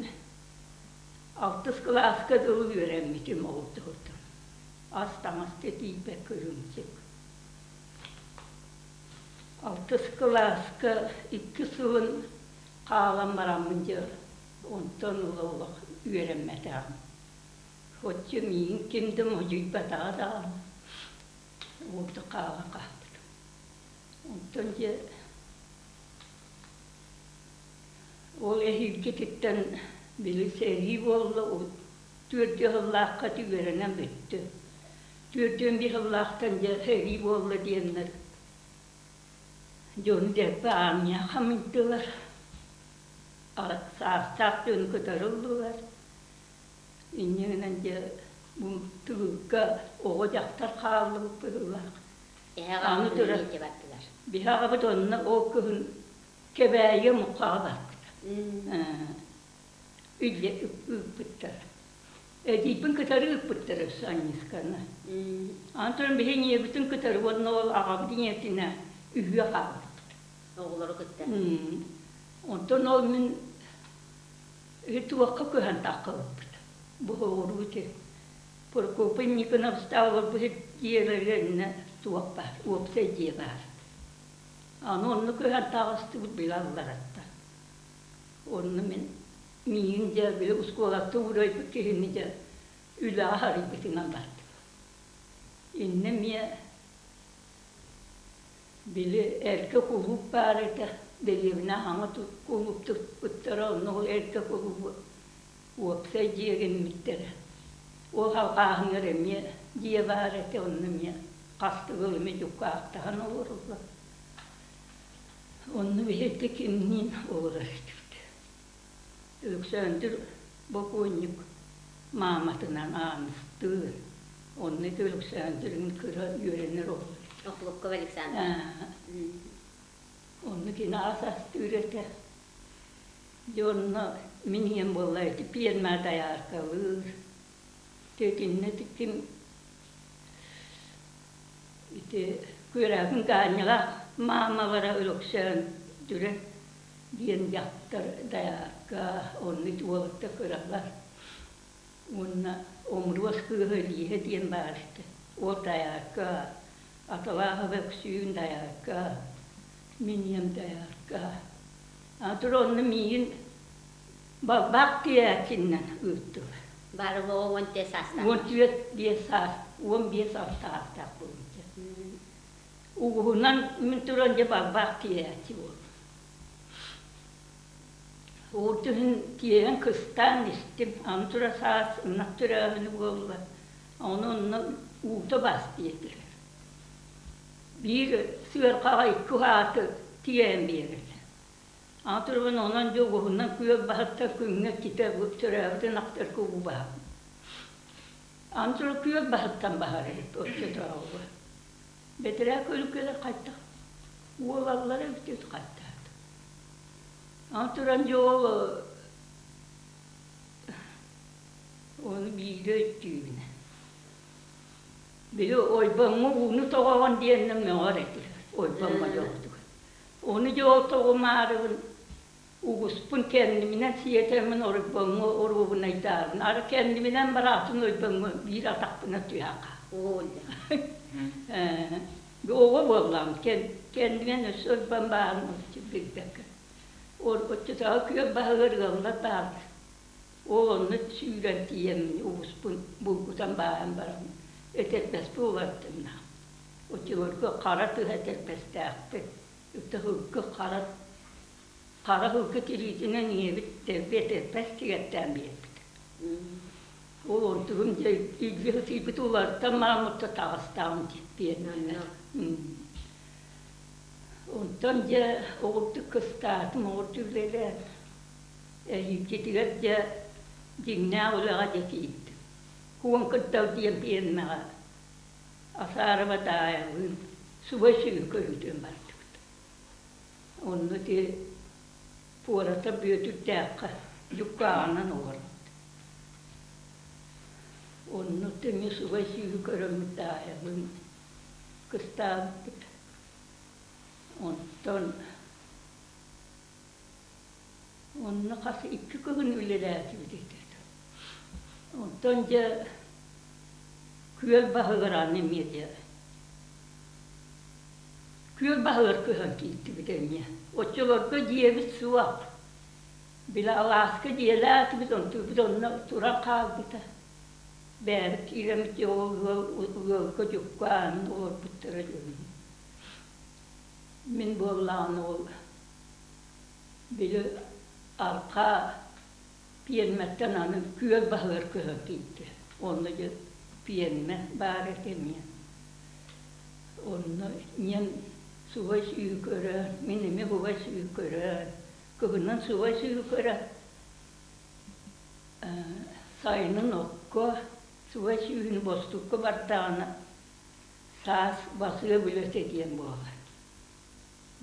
алтыс кылааска дылы үөрэммитим оҕурдубутум. Ас-таҥас да тиийбэккэ үрүмчүк. Алтыс кылааска икки сылын хаалан бараммын дьэ онтон ыла олох үөрэммэтэҕим. Оччо миигин ким да модьуйбатаҕа даҕаны уолду хаалан хаалбытым. Онтон дьэ ол эһиилгититтэн били сэрии буолла, түөрт сыллаахха үөрэнэн бүттүм. 41 сыллаахтан дьэ сэрии буолла диэннэр дьону дэлби аармыйа хамыйдылар, саастаах дьону кытары ыллылар. Инньэ гынан дьэ бу тылга оҕо-дьахтар хааллыбыт быһыылаах. Эһэ Аны аҕабытын туран илдьэ бардылар. биһи аҕабыт онно ол кыһын Кэбээйи Муккаҕа барбыта. Илдьэ ыыппыттар. Эдьиийбин кытары ыыппыттар өссө Анньысканы. Аны туран биһи ийэбитин кытары уонна ол аҕабыт ийэтинэ. Үһүө хаалбыппыт. Оҕолору кытта. Онтон ол мин туохха көһөн таххыбыппыт. Бу оҕуруу ити Прокопий Никонов олорбут дьиэлэригэр иннэ туох баар, уопсай дьиэ баар. Аны онно көһөн таҕыстыбыт били аллараттан. Онно мин миигин дьэ били оскуолаттан уурайбыт киһини дьэ үлэҕэ харыйбытынан бардым. Иннэ эмиэ били эргэ кулууп баар этэ, дэриэбинэ хаҥа кулууп туппуттара, онно ол эргэ кулуубу уопсай дьиэ гиммиттэрэ. Ол халҕааһыҥар эмиэ дьиэ баар этэ, онно эмиэ хас төгүл эмэ дьуккаахтаһан олороллор. Онно биһиги кимниин олорор этибит. Өлөксөөндүр бокуонньук мааматынан Ааныстыын, онно ити Өлөксөөндүрүн кыра үөрэнэр оҕо. Охлопков Александр. Онно кини ас астыыр этэ. Дьэ онно мин ийэм буолла ити пиэрмэ дайааркалыыр. Итиннэ ким ити Күөрээкин Гаанньалаах маамалара Өлөксөөн Дүрэ диэн дьахтар дайаарка онно ити уолаттар кыралар уонна Омуруос кыыһа Илииһэ диэн баар этэ. Ол дайаарка Аталаахап Өксүүн дайаарка мин ийэм дайаарка. Аны онно миигин балбаах тиийээччиннэн ыыттылар. Бары 14 саастаах. 14 саас, 15 саастаах буолбута. Угуһунан мин туран дьэ балбаах тиийээччи буоллум. Ол түһүн тиэйэн кыстаан истим. Аны тура саас ынах төрөөһүнү буолла. Ону онно уута бас диэтилэр. Биир сыарҕаҕа икки уһааты тиэйэн биэрэллэр. Аны турабын онон дьэ угуһунан күөл баһыттан күҥҥэ иккитэ төрөөбүт ынахтарга уу баһабын. Аны туран күөл баһыттан баһар эбит оччотооҕуга. Бэтэрээ көлүкэлэр хайдах уолаллара эбит хаттаат. Аны туран дьэ ол ону бииргэ өйдүүбүн. Били ойбоҥҥо ууну тоҕоҕун диэннэ мөҕөр этилэр ойбоҥҥо дьоҕутугар. Ону дьэ ол тоҕумаарыбын угуспун кэннибинэн сиэтэммин оройбоҥҥо оруобунайдаабын. Ары кэннибинэн бараатын ойбоҥҥо биир атахпынан түһэн хааллым. Оҕо буоллаҕым кэннибинэн өссө ойбон баарын билбэккэ. Оччотооҕу күөл баһыгар ыаллар бааллар. Ол онно сүүрэн тиийэммин угуспун булгутан бааһан баран этэрбэспин уларыттым Оччолорго хара тыһа этэрбэстээхпин. Ытыһылгы хара хара һылгы тириитинэн ийэбит дэлби этэрбэс тигэттээн биэрбит. Ол онтугум дьэ илдьи сытыйбыт уларытан мааммытта таҕыстаҕым диэн Онтон дьэ оҕурдук кыстаатым, оҕурдук үлэлээн эһиилгитигэр дьэ дьиҥнээх үлэҕэ дьэ киирдим. Куон кырдал диэн пиэрмэҕэ Асаарова Таайалыын субай сүгү көрүүтүн бардыбыт. Онно ити Пуората Бүөтүрдээххэ дьуккааҕынан олорбут. Онно тэҥэ субай сүүһү көрөммүт Таайалыын кыстаабыппыт. Онтон онно хас икки кыһын үлэлээтибит этэ. Онтон дьэ күөл баһыгар аны эмиэ дьэ күөл баһыгар көһөн киирдибит эмиэ. Оччолорго дьиэбит суох. Били алааска дьиэлээтибит, онтубут онно туран хаалбыта. Бэйэбит киирэммит дьэ ол ыал ыалга дьуккаан олорбуттара дьонум. Мин буоллаҕына ол били арҕаа пиэрмэттэн аны күөл баһыгар көһөн киирдэ. Онно дьэ пиэрмэ баар этэ эмиэ. Онно ийэм субай сүүһү көрөн, мин эмиэ бубай сүүһү көрөн, кыһынын субай сүүһү көрөн, сайынын окко субай сүүһүн бостукка бардаҕына саас басыа үлэтэ диэн буолар.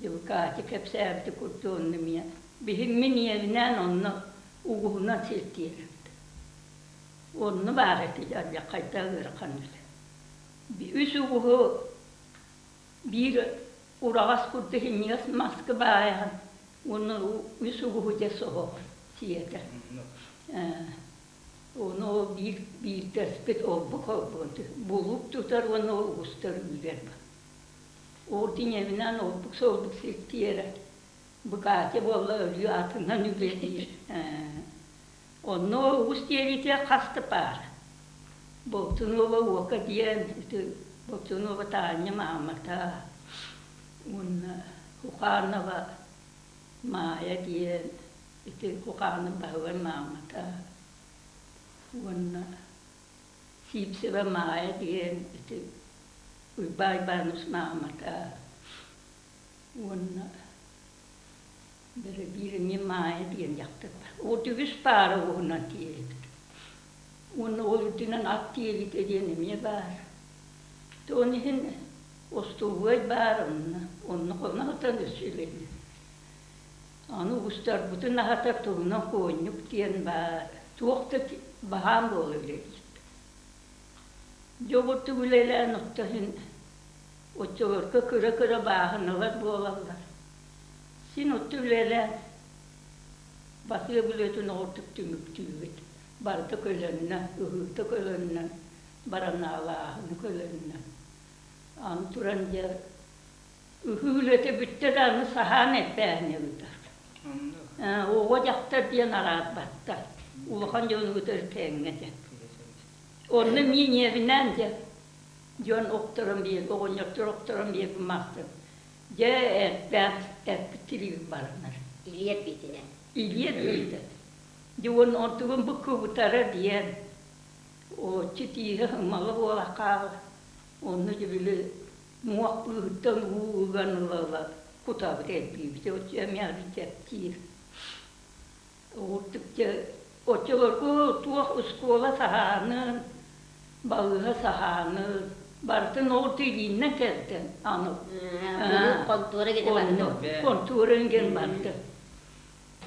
Дьылкаачы кэпсээбити курдук онно эмиэ биһиммин ийэбинээн онно угуһунан сирдиэрэбит. Онно баар этэ дьалльаххайдаах ыарахан үлэ. Үс угуһу биир Ураҕас курдук иҥиэс маска баайан уонна үс угуһу дьэ соһоҕун сиэтэ. Ону ол биир биирдэспит олбук холбуон булуук тутар уонна ол угустар үүрэр. Ол тиҥэбинэн олбук-солбук сиртиэрэ Букатя буолла өлүү атынан үлэлиир. Онно уус диэбитэ хас да паар. Болтунова Уока диэн ити Болтунова Таня маамата уонна Хуханова Маайа диэн ити Хуханов Баһылай маамата уонна Сивцева Маайа диэн ити Уйбаай Баанус маамата уонна Бэрэбиир эмиэ Маайа диэн дьахтар баар. Ол үгүс паара уһунан тиийэбит. Уонна ол үрдүнэн ат тиэлитэ диэн эмиэ баар. Ол иһин остолобуой баар онно. Онно хоно сытан өссө үлэлиир. Аны угустарбытын аһатар туһунан куонньук диэн баар. Туох да баһаам буола үлэлиир. Дьэ обурдук үлэлээн отто иһин оччолорго кыра-кыра бааһыналар буолаллар. Син отто үлэлээн Батыа бүлүөтүн оҕурдук түмүктүүбүт. Барыта көлөннө, ыһыыта көлөннө, баранаалааһыны көлөннө. Аны туран дьэ ыһыы үлэтэ бүттэ да аны саһаан эрбээһини ыытар. Оҕо дьахтар диэн араарбаттар. Улахан дьону кытары тэҥҥэ дьэ. Онно эмиэ ньиэбинээн дьэ дьон охторон биэр, оҕонньоттор охторон биэрбит мастар Дьэ, эрдээх эппит тириибит баранар. Илии эрбиитинэн. Илии эрбиитэ. Дьэ уонна онтугун бу кыбытара диэн оччо тииһэ ымала буола хаалар. Онно дьэ били муох быыһыттан уу ыган ыла-ыла кутабыт эрбиибит. Оччо эмиэ чэпчиир. Уурдук дьэ оччолорго туох оскуола саһаанын, балыыһа саһаанын барытын ол илииннэн кэрдэн аны хонтуора гинэ барда. Хонтуора гин барда.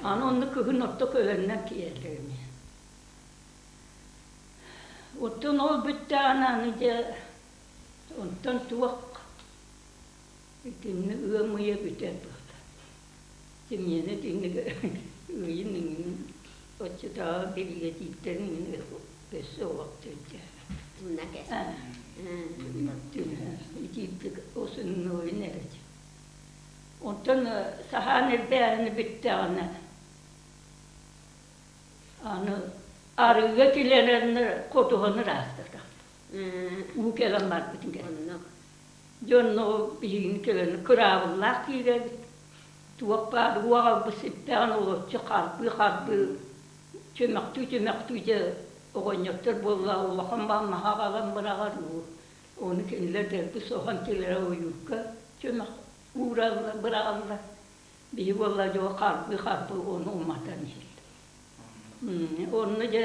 Аны онно кыһын орто көһөннөн киэллэр эмиэ. Оттон ол бүттэҕинэ аны дьэ онтон туох итинник ыам ыйа бүтэр буолла. Тимиэнэ итинник ыйын иҥин оччотооҕу биригэдьиирдэрин иҥин өссө олох түрдээбэт. Тумна кэс. Итиирдик осуннуойун эрэ. Онтон саһаан эрбээһини бүттэҕинэ аны арыыга килэрэннэр хотуһаны ыраастатар. Уу кэлэн барбытын кэннэ. Дьонно биһигини кэлэн кыраабыллаах киирэбит. Туох баар уу аҕалбыт сиппэҕин олоччу харбыы-харбыы, чөмөхтүү-чөмөхтүү дьэ оҕонньоттор буолла улахан баҕа маһы аҕалан быраҕар уу. Ону кинилэр дэлби соһон кэлэрэ ойуурга чөмөх уураллар, быраҕаллар. Биһи буолла дьэ харбыы-харбыы ону уматан иһэллэр. Онно дьэ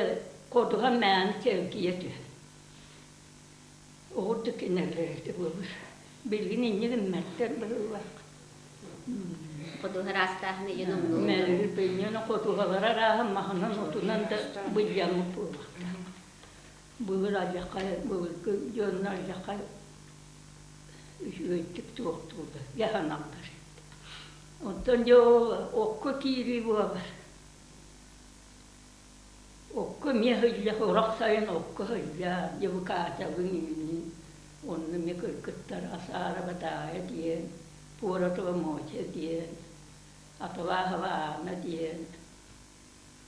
ходуһа мээнэ чэлгийэ түһэр. Оҕурдук кинилэр этэ буолар. Билигин инньэ гымматтар быһыылаах. Ходуһа ыраастааһын ийэн умнуллар. Мэлүр бинньэни ходуһалара арааһын маһынан отунан да былдьаммыт буолуохтаах. Былыр алдьархай былыргы дьонно алдьархай үчүгэйдик туохтууллар, дьаһаналлар. Оттон дьэ ол окко киирии буолар. Окко эмиэ сылдьа, сорох сайын окко сылдьа, дьыбыкаачабын үүнүн, онно эмиэ кыргыттар Асаара Батаайа диэн, Пуоратова Мотя диэн, Атылаахова Аана диэн,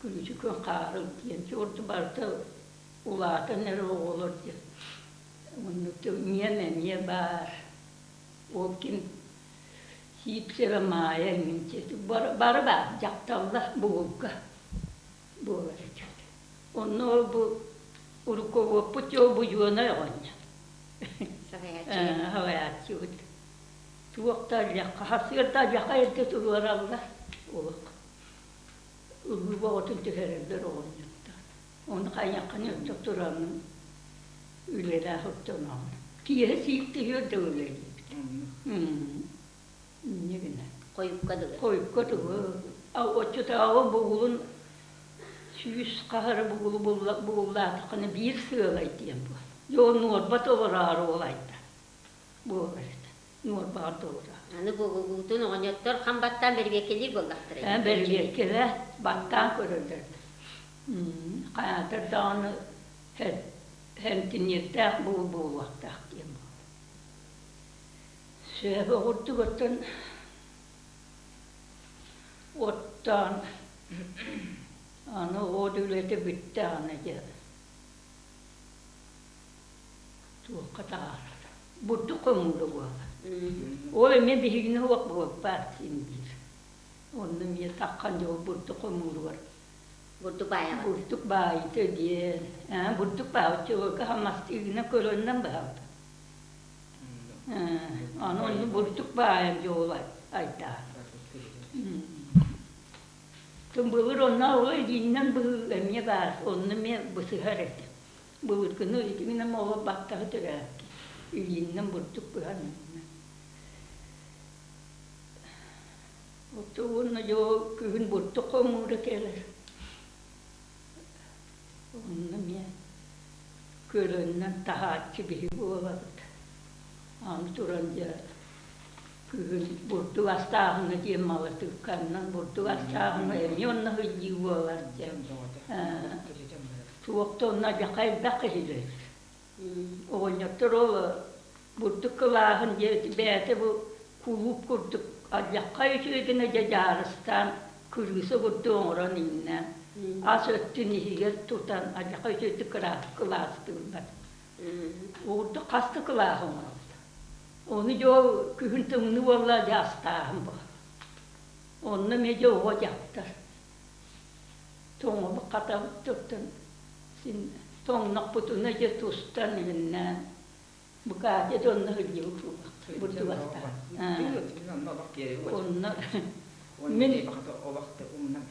Күлүчүкүн Хаарыл диэн чуорду барыта улаатан эрэ оҕолор диэн. Оннук ийэм эмиэ баар. Ол ким Сиипсэбэ Маайа эҥин бары баар дьахталлар бугулга буолар этибит. Онно ол бу руководпут дьол Будьуонай оҕонньор. Салайааччы. Салайааччыбыт. Туох да алдьархай, сарсыарда алдьархай эрдэ туруораллар олох. Ылыы оҕотун түһэрэллэр оҕонньоттор. Ону хайыаххын өттө тураммын үлэлээх оттоноҕун. Киэһэ сииктиһиэр да үлэлиибит. Инньэ гына. Хойукка дылы. Хойукка дылы. Оччотооҕу бугулун 100 хаһары бугулу бугуллаатаххына биир сыалай диэн буол. Дьон нуорба толороору ол айда буолар этэ. Нуорбаҕар турута. Аны бугугутун оҕонньоттор хам баттаан бэрибиэккэлиир буоллахтара. Бэрибиэккэлэ баттаан көрөллөр. Хайаатар даҕаны хэмтиниэрдээх буолуохтаах диэн буолар. Сөп оҕурдук оттон оттоон аны от үлэтэ бүттэҕинэ дьэ туохха таһаарар бурдук хомуура буолар. Ол эмиэ биһигини суох буолбат син биир. Онно эмиэ таххан дьол бурдук хомууругар Бурдук баайаҕыт. Бурдук баайыта диэн. Ээ, бурдук баайыччыларга хамастыыгына көрөннөн баһабыт. Ээ, аны онно бурдук баайан дьол айдаа. Тым былыр онно ол илииннэн быһыы эмиэ баар, онно эмиэ бысыһар этэ. Былыргыны итигинэн оҕо баттаһы төрөөбүт. Илииннэн бурдук быһан Отто уонна дьэ ол күһүн бурдук хомуура кэлэр. Онно эмиэ көлөннөн таһааччы биһи буолабыт. Аны туран дьэ күһүн бурдук астааһына диэн малатыыкканнан бурдук астааһына эмиэ онно сылдьыы буолар дьэ. Туох да онно дьэ элбэх киһилэр. Оҕонньоттор ол бурдук кылааһын диэбит бэйэтэ бу кулууп курдук алдьаххай үчүгэй гына дьэ дьаарыстаан кырыыса курдук оҥорон иҥнэ ас өттүн иһигэр тутан алдьаххай үчүгэйдик кылаастыыллар. Уурдук хас да кылааһы оҥоробут. Ону дьэ ол күһүн тымныы буолла дьэ астааһын буолар. Онно эмиэ дьэ оҕо дьахтар тоҥобут хатабыт туттан син тоҥнохпутуна дьэ тустан иһиннээн букаатя да онно сылдьыбыт бурдугастаах. Онно мин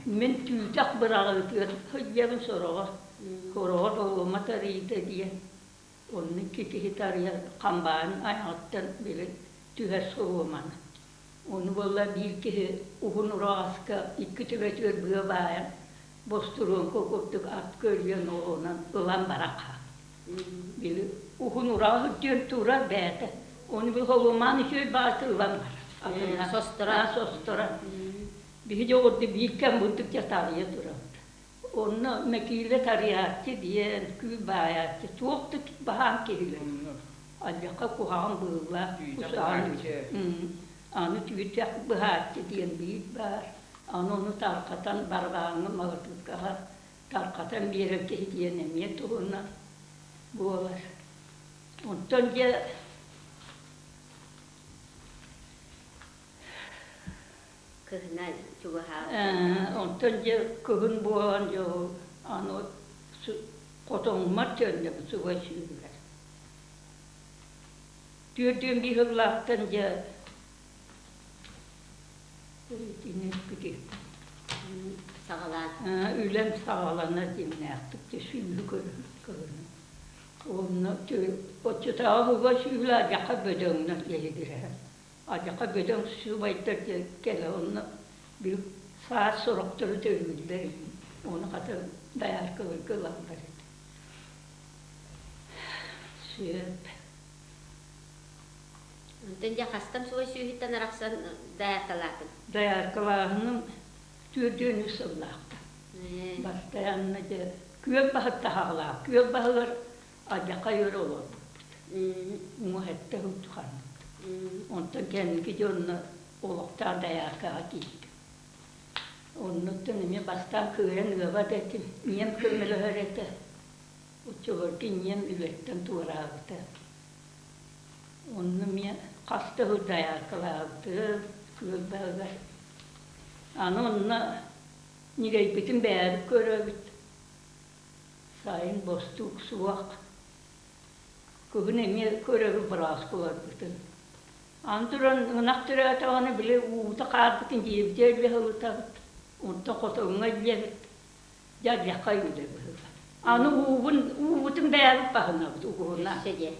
мин түүтэх быраҕыытыгар сылдьабын сороҕор сороҕор олума тарыйда диэн онно икки киһи тарыйар хамбаан айаҕыттан били түһэр солуоманы Ону буолла биир киһи уһун ураҕаска икки төбөтүгэр быа баайан, бостуруоҥка курдук ат көлүйэн оҕунан ылан баран хаалбыт. Били уһун ураҕас үрдүөн турар бэйэтэ. Ону били холумаан үчүгэй баҕайытык ылан барар. Атына Состора. состора. Биһи дьоҕурду биир кэм бурдук дьэ тарыйа турабыт. Онно Мэкиилэ тарыйааччы диэн, күүл баайааччы, туох да баһаам киһилэр. Алдьархай куһаҕан быыллаах кусаҕан аны түүтэх быһааччы диэн биир баар. Аны ону тарҕатан барҕааҥҥа малатыыкаҕа тарҕатан биэрэр киһи диэн эмиэ туһунан буолар. Онтон дьэ Кыһына чугаһаабыта. Онтон дьэ кыһын буолан дьэ ол аны хотоҥмар төннөбүт субай сүүрүгэр. 45 сыллаахтан дьэ итинникпити Саҕалаан. Үлэм саҕаланар дьиҥнээхтик дьэ сүүһү көрөбүт кыһыны. Онно оччотооҕу уга сүүһүлэ адьаха бөдөҥнөр лиһигирэһэр. Адьаха бөдөҥ субайдар диэн кэлэ онно бил саас сорохтору төрүүллэр ону хата дояркаларга ылаллар этэ. Сөп. Онтон дьэ хастан субай сүүһүттэн арахсан дояркалаатыҥ? Дояркалааһыным 43 сыллаахта. Бастайанна дьэ күөл баһыттаһаҕалаах. Күөл баһыгар алдьархай өр олорбуппут. Уҥа сэттэ сыл тухарбыт. Онтон кэнники дьонно олохтоох дояркаҕа киирдим. Оннуттан эмиэ бастаан кыайан ыабат этим. Ийэм көмөлөһөр этэ. Оччолорго ийэм үлэттэн туораабыта. Онно эмиэ хас да сыл дояркалаабытым, күөл баһыгар. Аны онно ньирэйбитин бэйэбит көрөбүт. Сайын бостуук суох. Күһүн эмиэ көрөбүт бырааскыларбытын. Аны туран ынах төрөөтөҕүнэ били уута хаарбытын дьиэбитигэр илдьэ сылытабыт. Онтон хотоҥҥо илдьэбит. Дьэ алдьархай үлэ быһыылаах. Аны уубун уубутун бэйэбит баһынабыт угуһуна. Өссө диэн.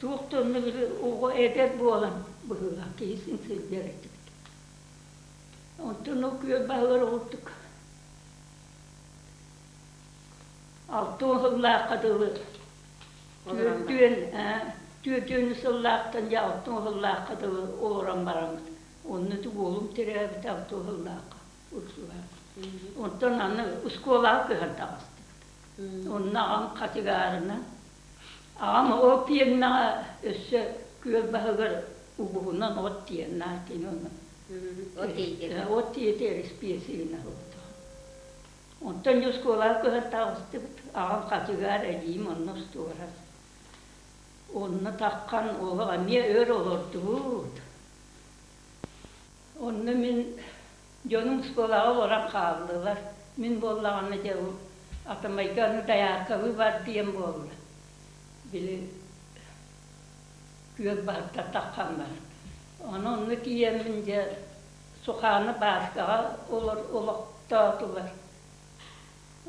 Туох да онно били оҕо эдэр буолан быһыылаах киһи син сылдьар этибит. Онтон ол күөл баһыгар оҕурдук 60 сыллаахха дылы түөртүөн. Түөртүөнү сыллаахтан дьэ алтан сыллаахха дылы олорон бараммыт. Онно уолум төрөөбүтэ алта сыллаахха Урсулаах. Онтон аны оскуолаҕа көһөн таҕыстыбыт. Онно аҕам хачыгаарынан аҕам ол пиэрмэҕэ өссө күөл баһыгар угуһунан от тиэннээх кини ону от тиэтэ эрэспиэсигинэ ылбыта. Онтон дьэ оскуолаҕа көһөн таҕыстыбыт. Аҕам хачыгаар эдьиийим онно остуорас. Онно таххан олох эмиэ өр олордубут. Онно мин дьонум оскуолаҕа олорон хааллылар. Мин буоллаҕына дьэ ол Атамайга аны дайааркалыы бар диэн буолла. Били күөл баһыттан таххан баран. Ону онно тиийэммин дьэ Сухааны Бааскаҕа олор олохтоотулар.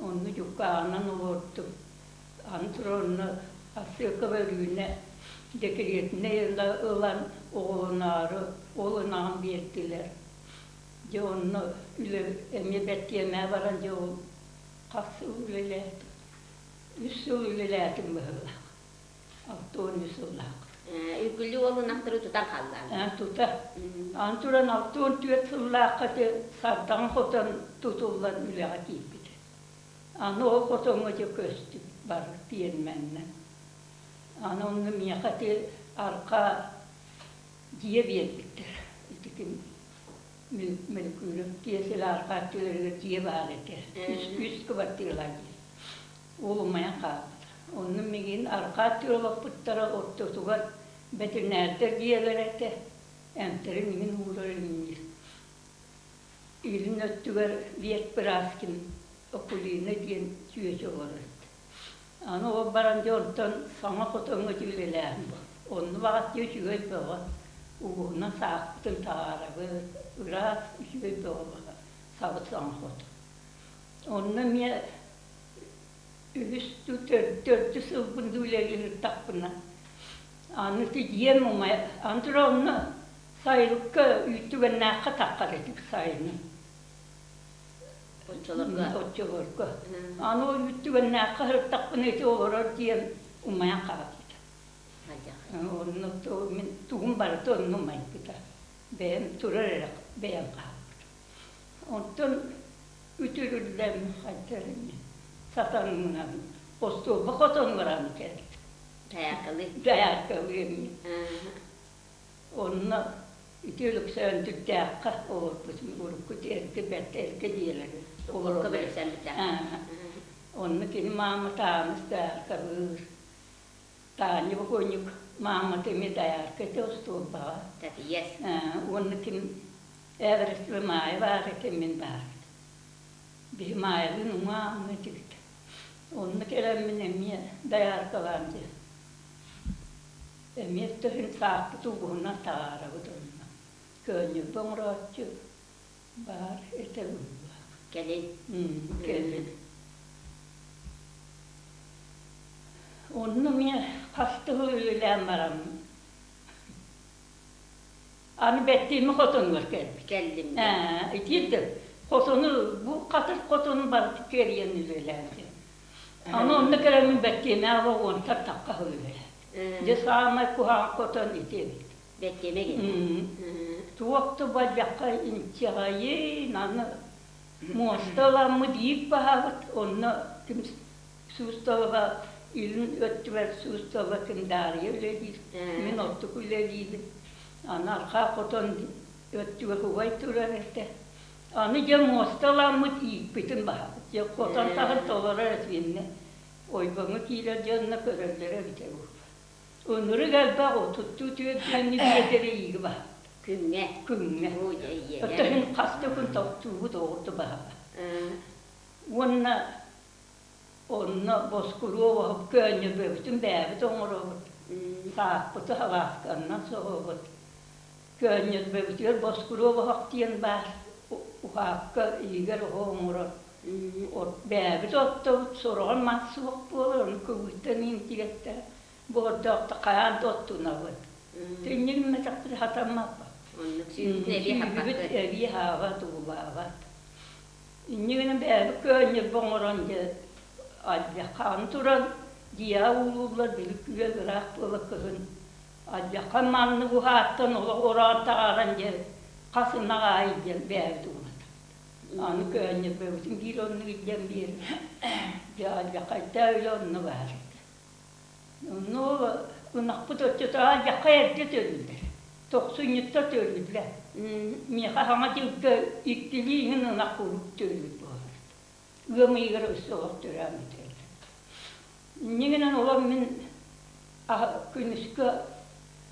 Онно дьуккааҕынан олордум. Аны туран онно Ассыакка Бөлүүнэ дэкириэтинэй ылан оҕолоноору ол ынаҕын биэрдилэр. Дьэ онно үлэ эмиэ бэртиэмээ баран дьэ ол хас сыл үлэлээтим? Үс сыл үлэлээтим быһыылаах. 63 сыллаах. Үкүллүү уол ынахтары тутан хааллаан. Тута. Аны туран 64 сыллаахха ити сардаҥа хотон тутуллан үлэҕэ киирбитэ. Аны ол хотоҥҥо дьэ көстүм бары пиэрмэннэн. Аны онно миэхэ ити арҕаа дьиэ биэрбиттэр. Ити ким Мөлкүүрүк тиэсэлэ арҕаа өттүлэригэр дьиэ баар этэ. Үс, үс кыбартыыралаах дьиэ. Ол умайан хаалбыта. Онно миигин арҕаа өттүгэр олоппуттара, ортотугар бэтэринээрдэр дьиэлэрэ этэ. Эмтэрин иҥин уурар иннир. Илин өттүгэр ветбыраас ким Акулина диэн чүөчэ олорор этэ. Аны ол баран дьэ онтон саҥа хотоҥҥо үлэлээһин буолла. Онно баҕас дьэ үчүгэй бөҕө. Угуһунан саахпытын таһаарабыт, ыраас үчүгэй бөҕө баҕа сабыс саҥа хотон. Онно эмиэ үһүс төрдүс сылбын да үлэлии сырыттахпына, аны ити дьиэм умайа, аны туран онно сайылыкка үүттүгэннээххэ таххар этим сайынын. Оччолорго. Оччолорго. Аны ол үүттүгэннээххэ сырыттахпына ити олорор дьиэм умайан хаалбыта. Онно мин тугум барыта онно умайбыта. Бэйэм турар эрэ бэйэм хаалбытым. Онтон үтүрүллэн хайдах эмэ сатанымынан остуолба хотон баран кэлбит. Дайааркалыы. Дайааркалыы эмиэ. Онно ити Өлөксөөндүрдээххэ олорбутум урукку эргэ бэрт эргэ дьиэлэри олороллор. Онно кини маамата Ааныс дайааркалыыр. Таня бокуонньук маамата эмиэ дайаарка этэ остуолбаҕа. Татыйас. Уонна ким Эверестовы Маайа баар этэ, мин баар этим. Биһи Маайалыын уҥа-аҥа этибит. Онно кэлэммин эмиэ дайааркалаан дьэ эмиэ төһүн саахпыт угуһунан таһаарабыт онно. Көөнньөрбө оҥорооччу баар этэ быһыылаах. Кэлин. Кэлин. Онно эмиэ хас да сыл үлэлээн бараммын Аны бэттиэмэ хотонугар кэлбит. Кэллим. Ээ, итиирдэ хотону бу хатыр хотону барыта кэрийэн үлэлээтим. Аны онно кэлэммин бэттиэмэҕэ уонтан тахха сыл үлэлээтим. Дьэ саамай куһаҕан хотон ити эбит. Бэттиэмэ гинэ. Туох да баллахха инчэҕэйин, аны муоста ыламмыт иик баһабыт, онно ким Суусталаба илин өттүгэр Суустала Кындаарыйа үлэлиир, мин оттук үлэлиибин. Аны арҕаа хотон өттүгэр убай турар этэ. Аны дьэ муосталаммыт ииппитин баһабыт. Дьэ хотон таһын толорор этибиннэ. Ойбоҥҥо киирэр дьонно көрөллөрө эбитэ буолла. Ынырык элбэх отуттуу түөртүөннү биэдэрэ ииги баһабыт. Күҥҥэ. Күҥҥэ. Оттон хас да күн тохтуубут оҕурду баһабыт. Уонна Онно Боскуруо көөнньөрбөбүтүн бэйэбит оҥоробут, сааппыты халаасканнан соһобут. Көөнньөрбөбүтүгэр Боскуруо оһох диэн баар, уһаакка иһигэр оһох оҥорор. Бэйэбит оттобут, сороҕор мас суох буолар, ону кыбыыттан иҥтигэттэр, буордоохто хайаан да оттунабыт. Тинньигиммэтэхпит хатаммаппыт. Оннук сүүрбүтүн эбии Сүүрбүт эбии аһаабат, уулаабат. Инньэ гынан бэйэбит көөнньөрбө оҥорон дьэ альбехаан туран дьиэҕэ уулууллар били күөл ыраах буола кыһын. Алдьархай маннык уһааттан олох ороон таҕаран дьэ хас ынах аайы диэн бэйэбит угулатабыт. Аны көөнньөрбөбүтүн биир оннук илдьэн биэрэн дьэ алдьархайдаах үлэ онно баар этэ. Онно ынахпыт оччотооҕу алдьархай эрдэ төрүүллэр. Тохсунньутта төрүүллэр. Миэхэ саҥа дьылга иккилии иһин ынах куруук төрүүр буолар. Ыам ыйыгар өссө олох төрөөн бүтэллэр. Инньэ гынан олор мин күнүскү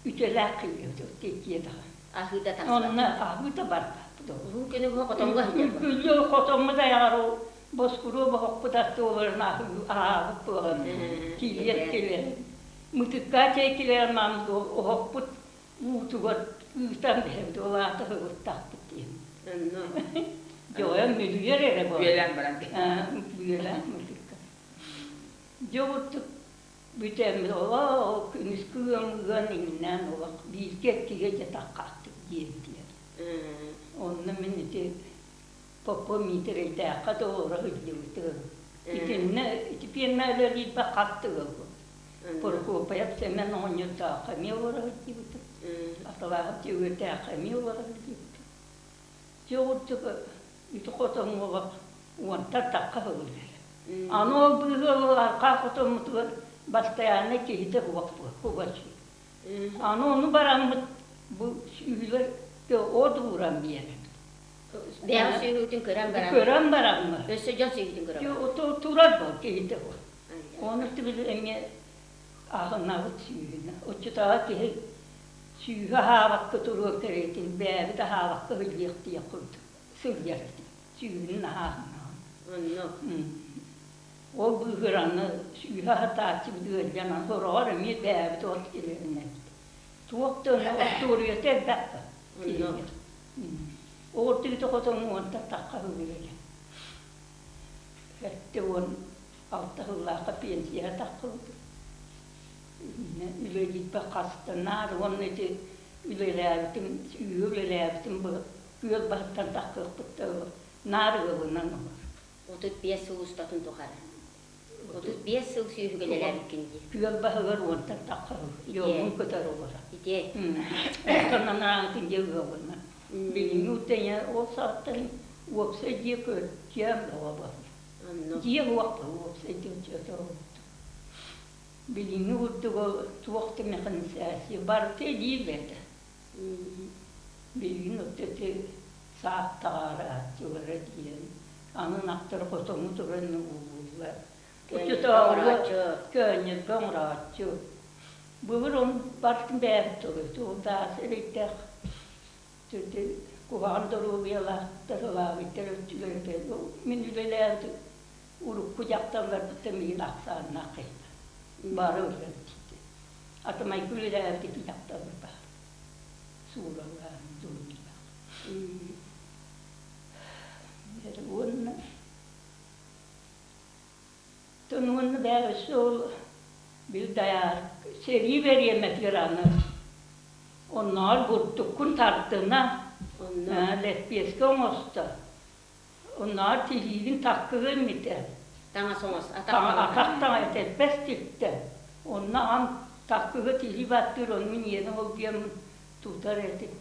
үтүөлээх киирбит тиийдэҕэ. Аһыыта тахсыбат. Онно аһыыта барбаппыт ол. Уһун күнү быһа хотоҥҥо сылдьар. Күллү хотоҥҥо дайаҕар ол боскуруо боһохпут аттыоларын аһаабыт буолан киирэн кэлэн мытыкка чэй килэрэн мааммыт ол оһохпут уутугар ыытан биһэбит ол аата ыһыктахпыт диэн. Дьоҕойон мүлүйэр эрэ буолан. Бүөлээн баран. Бүөлээн мытыкка. Дьэ курдук бүтэммит олох күнүскү ыам ыан иҥнээн олох бииргэ иккигэ дьэ таххаахтык диэбитигэр. Онно мин ити Поппо Миитэрэйдээххэ да олоро сылдьыбытым. Итиннэ ити пиэрмэ үлэлиирбэр хас да ыал Прокопьев Сэмэн оҕонньордооххо эмиэ олоро сылдьыбытым. Аталаахап Дьөгүөрдээххэ эмиэ олоро сылдьыбытым. Дьэ курдук ити хотоҥҥо олох уонтан тахха сылдьар. Аны ол быыһы арҕаа хотоммутугар бастайааннай киһитэ суох кугас. Аны ону бараммыт бу сүүһүлэр от ууран биэрэр. Бэйэҕит сүөһүгүтүн көрөн баран. Көрөн бараммыт. Өссө дьон сүөһүтүн көрөн баран. Турар буол киһитэ буол. Ону тибили эмиэ аһынабыт сүүһүнэ. Оччотооҕу киһи сүүһү аһаабакка туруор кэриэтин бэйэбит аһаабакка сылдьыахтыйах курдук сылдьар этим. Сүүһүн аһааһынаҕын. Онно. Ол быыһыгар аны сүүһү аһатааччыбыт ыалдьан сороҕор эмиэ бэйэбит от килэринэбит. Туох да остуоруйата элбэх да. Онно. Оҕурдугута хотон уонтан тахха үһү 76 сыллаахха пенсияҕа таххыбытым. Үлэлиирбэр хаста наар уонна ити үлэлээбитим, сүүһү үлэлээбитим күөл баһыттан таххыахпыт наар ыалынан олор. 35 сыл устатын тухары. 35 сыл сүүһүгэ үлэлээбиккин дии. Күөл баһыгар уонтан тахха дьоммун кытары олорор. Ити. Оттон анаан дьиэ ыалынан. Билиҥҥи утэҥэ ол саҕаттан уопсай дьиэ көрдүөм бөҕө буолла. Дьиэ суох уопсай дьиэ Билиҥҥи курдук ол туох да механизация барыта илии үлэтэ. Билигин ити саах таҕаарааччылара диэн аны ынахтар хотоҥҥо туран уулууллар. Оччотооҕуга көөнньөргө оҥорооччу. Былыр ону барытын бэйэбит толуйбут. Ол даас эрэйдээх куһаҕан доруобуйалаахтар ылаабыттар өттүлэрэ мин үлэлээбит урукку дьахталларбыттан миигин ахсааннаах киһи бары үлэлээбит атамайга үлэлээбит ити дьахталлар баар сууралаан дуруйдаах уонна уонна бээ өссө ол бил дайаар сэрии бэриэмэтигэр аны оннооҕор бурдуккун тардына лэппиэскэ оҥосто оннооҕор тириигин таккыга иммитэ таҥас оҥос атах таҥа этэрбэс тиктэ онно аҕам таккыга тирии баттыыр ону мин иэнэ холбуйаммын тутар этим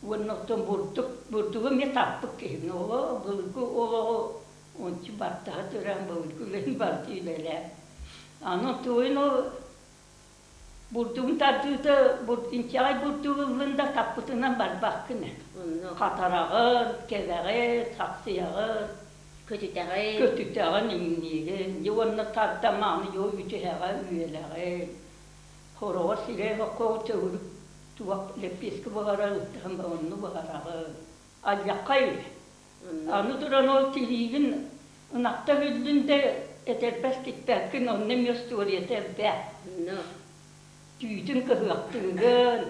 уонна оттон бурдук бурдугу эмиэ таппыт киһибин олоо былыргы олоҕу ончу баттаһа төрөөн былыргы үлэни барыта үлэлээн аны туойун ол бурдугун тардыыта инчэҕэй бурдугу ыллын да таппытынан барбаккын хатараҕын кэбэҕин сахсыйаҕын көтүтэҕин көтүтэҕин иҥниигин дьэ уонна тардамааны дьэ үтүһэҕэ үөлэҕин Хороҕор сирэй оһоххо төгүрүк туох лэппиэскэ буһарар ыттаһын онну буһараҕын. Алдьаххай үһү. Аны туран ол тириигин ынахта үһүллүн да этэрбэс тикпэккин онно эмиэ остуоруйата элбэх. Түүтүн кыһыахтыыгын.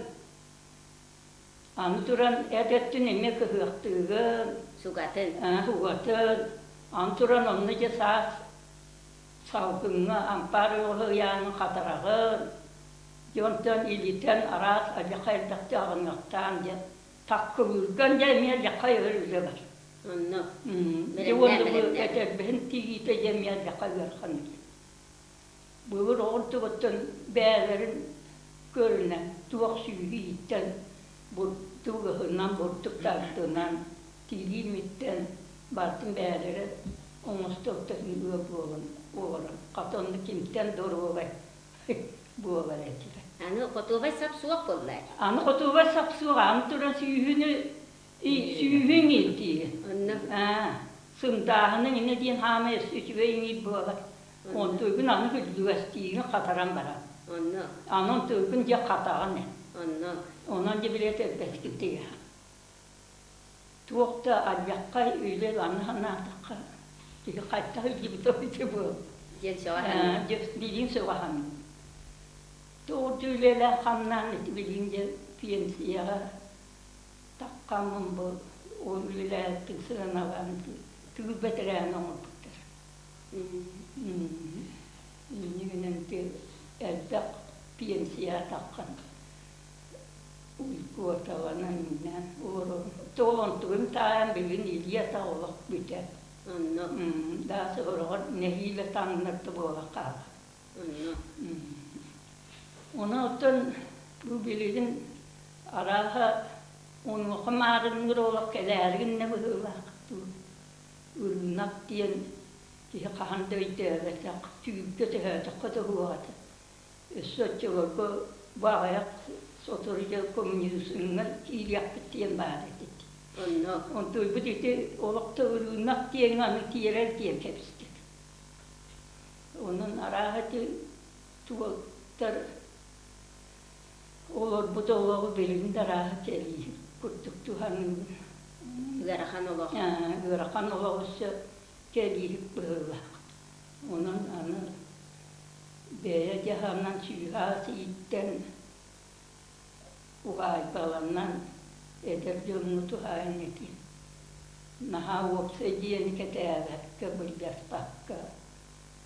Аны туран эт өттүн эмиэ кыһыахтыыгын. Сугатын. Сугатын. Аны туран онно дьэ саас Салгыҥҥа ампаар ыалы ыйаанын хатараҕын, дьонтон илитэн араас адьаха элбэхтик аҕыныахтаан диэн таккылыырган дьэ эмиэ адьаха өр үлэ бар. Онно. Дьэ уонна бу этэрбэһин тигиитэ дьэ эмиэ адьаха ыарахан үлэ. Былыр оҕонтугуттан бэйэлэрин Көрүнэн, туох сүөһү ииттэн, бурдук ыһынан, бурдук тардынан, тирии мүттэн барытын бэйэлэрэ оҥостор-төһүн ыал буолан олорон, хата онно кимтэн доруобай буолар этилэр. Аны хотуобай сап суох буолла. Аны хотуобай сап суох, аны туран сүүһүнү сүүһүн иирдиир. Онно. Сындааһының инэ диэн хаамай өссө үчүгэй иҥиир буолар. Онтуйгун аны күллүгэстиигин хатаран баран. Онно. Аны онтуйгун дьэ хатаҕын ээ. Онно. Онон дьэ билиэт элбэскит тиийэҕин. Туох да альякка үлэ аны санаатахха киһи хайдах илдьибитэ ити буол. Диэн сөҕө саныыр. Дьэ билиин сөҕө саныыр. Туох да үлэлээх хамнаан ити билиин дьэ пенсияҕа таххаммын бу ол үлэлээбиппин сыаналаан тыыл бэтэрээнэ оҥорбуттар. Иннигинэн элбэх пенсия таххан квоталанан иҥнэн олоробун. Ол онтугун таайан билигин илии-атах олох бүтэр. Онно. Даас сороҕор нэһиилэ таҥнар да буола хаалар. Онно. Ону оттон бу билигин арааһа онуоха маарынныыр олох кэлээри гынна быһыылаах дуу. Ырыынак диэн киһи хаһан да өйдөөбөтөх, түүлгэ төһөөтөххө да суох этэ. Өссө оччолорго бу аҕыйах сотору дьыл коммунизмҥа киириэхпит диэн баар этэ. Онно. Онтуйбут ити олох да ырыынак диэҥҥэ аны киирэр диэн кэбистик. Онон арааһа ити туоттар Олорбут олоҕу билигин да арааһа кэлии курдук туһаныыбын. Ыарахан олох. Ыарахан олох өссө кэлииһик быһыылаах. Онон аны бэйэ дьаһанан сүүһаас ииттэн, уһаайбаланан эдэр дьоҥҥо туһаайан этиим. Наһаа уопсай дьиэни кэтээбэккэ, былдьаспакка,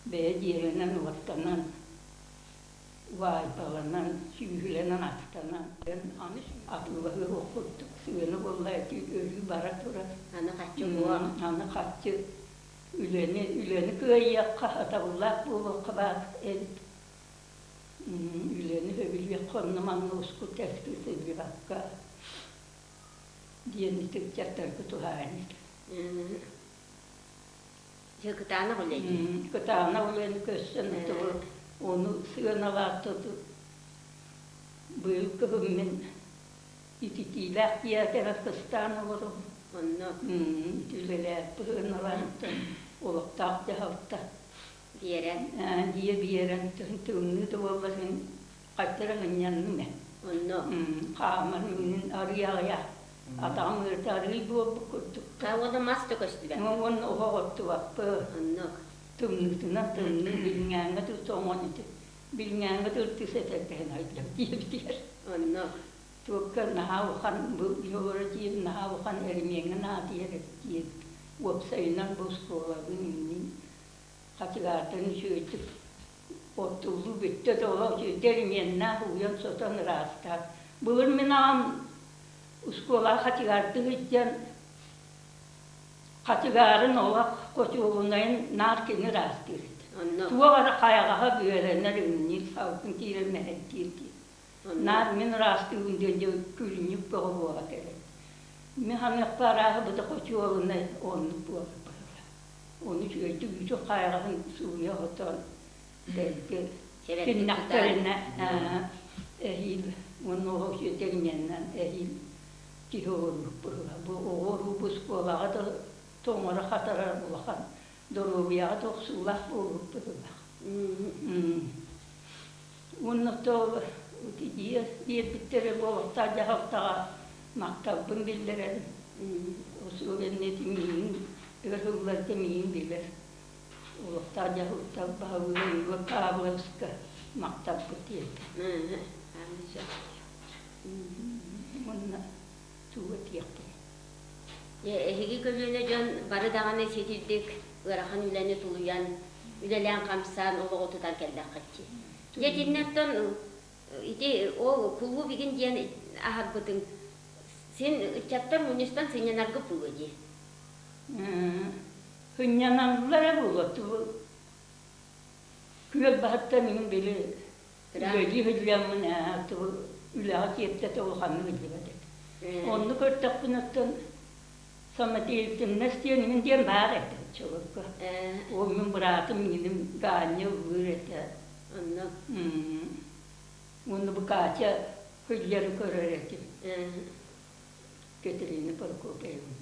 бэйэ дьиэлэнэн-уоттанан Убаайбаланан, сүүһүлэнэн аттанан, аны атыылаһыах курдук сыана буолла ити өрүү бара турар. Аны хаччы буо. Аны хаччы үлэни үлэни кыайыахха, сатабыллаах буолуохха баар эбит. Үлэни сөбүлүөххэ онно-манна ускул-тэскил сылдьыбакка диэн ити ыччаттарга туһаайан этэ. Дьэ, кытаанах үлэ дии. Кытаанах үлэни көрсөн ону сыаналаах быйыл кыһын мин ититиилээх дьиэҕэ кыстаан олоробун. Онно ити үлэлээппит сыаналаахтан олохтоох дьаһалта биэрэн дьиэ биэрэн тымныы да буоллар хайдах эрэ ынньанным ээ. Онно хаамар миҥин арый аҕыйах атаҕым ыарыта арыый буолбут курдук. Уонна мас да көстүбэт. Уонна оһох оттубаппыт. Оннук. Тымныытынан тымныы билиҥээҥҥэ тоҥон ити билиҥээҥҥэ тыртыс этэрбэһин айдам диэбитигэр. Оннук. Туокка наһаа улахан бу олоро диир наһаа улахан эримиэҥҥэ наадыйар эбит диэбит. Уопсайынан бу оскуолабын иҥнин хачыгаартан үчүгэйдик оттуллуу бүттэ да олох үчүгэйдик эримиэннээх ууйан-сотон ыраастаан. Былыр мин аҕам Оскуолаҕа хачыгаардыы сылдьан хачыгаарын олох хочуолунайын наар кини ыраастыыр этэ. Онно Туох эрэ хайаҕаһа бүөлэнэр, иҥниир, салгын киирэр мэһэйдиир диэн. Онно Наар мин ыраастыыбын диэн дьэ күлүнньүк бөҕө буола кэлэр. Мин ханыахпа арааһа быта хочуолунай оннук буолар быһыылаах. Ону үчүгэйдик үүтүн хайаҕаһын сууйа сотон дэлби Чэбэрдик тутан Киннэхтэринэ эһиил уонна оҕо үчүгэйдик эһиил киһи оҕоруох быһыыла. Бу оҕо уруу бу оскуолаҕа да тоҥоро-хатарар улахан доруобуйаҕа да охсуулаах буолуох быһыылаах. Уонна то дьиэ биэрбиттэрэ буолуохтаах дьаһалтаҕа махталбын биллэрэрим. Особенно миигин өр сылларга миигин билэр Олохтоох дьаһалта баһылыга Егор Павловичка махталбыт тиэрдэ. Уонна тугу этиэхпиний? Эһиги көлүөнэ дьон бары даҕаны ситирдик ыарахан үлэни тулуйан, үлэлээн-хамсаан олоҕу тутан кэллэххит дии. Дьэ итиннэн ити ол кулууп игин диэн аһарбытыҥ син ыччаттар мунньустан сынньанаргыт буолуо дии. Сынньаналлара буолуо, күөл баһыттан иҥин били Үлэлии сылдьаммын үлэҕэ киэптэтэ улаханнык илдьибэт этим. Онну көрдөхпүнэ оттон самодеятельность диэн мин диэн баар этэ оччолорго. Ол мин быраатым миним Ганя ыллыыр этэ. Онно. Уонна бу Катя сылдьары көрөр этим. Катерина Прокопьевна.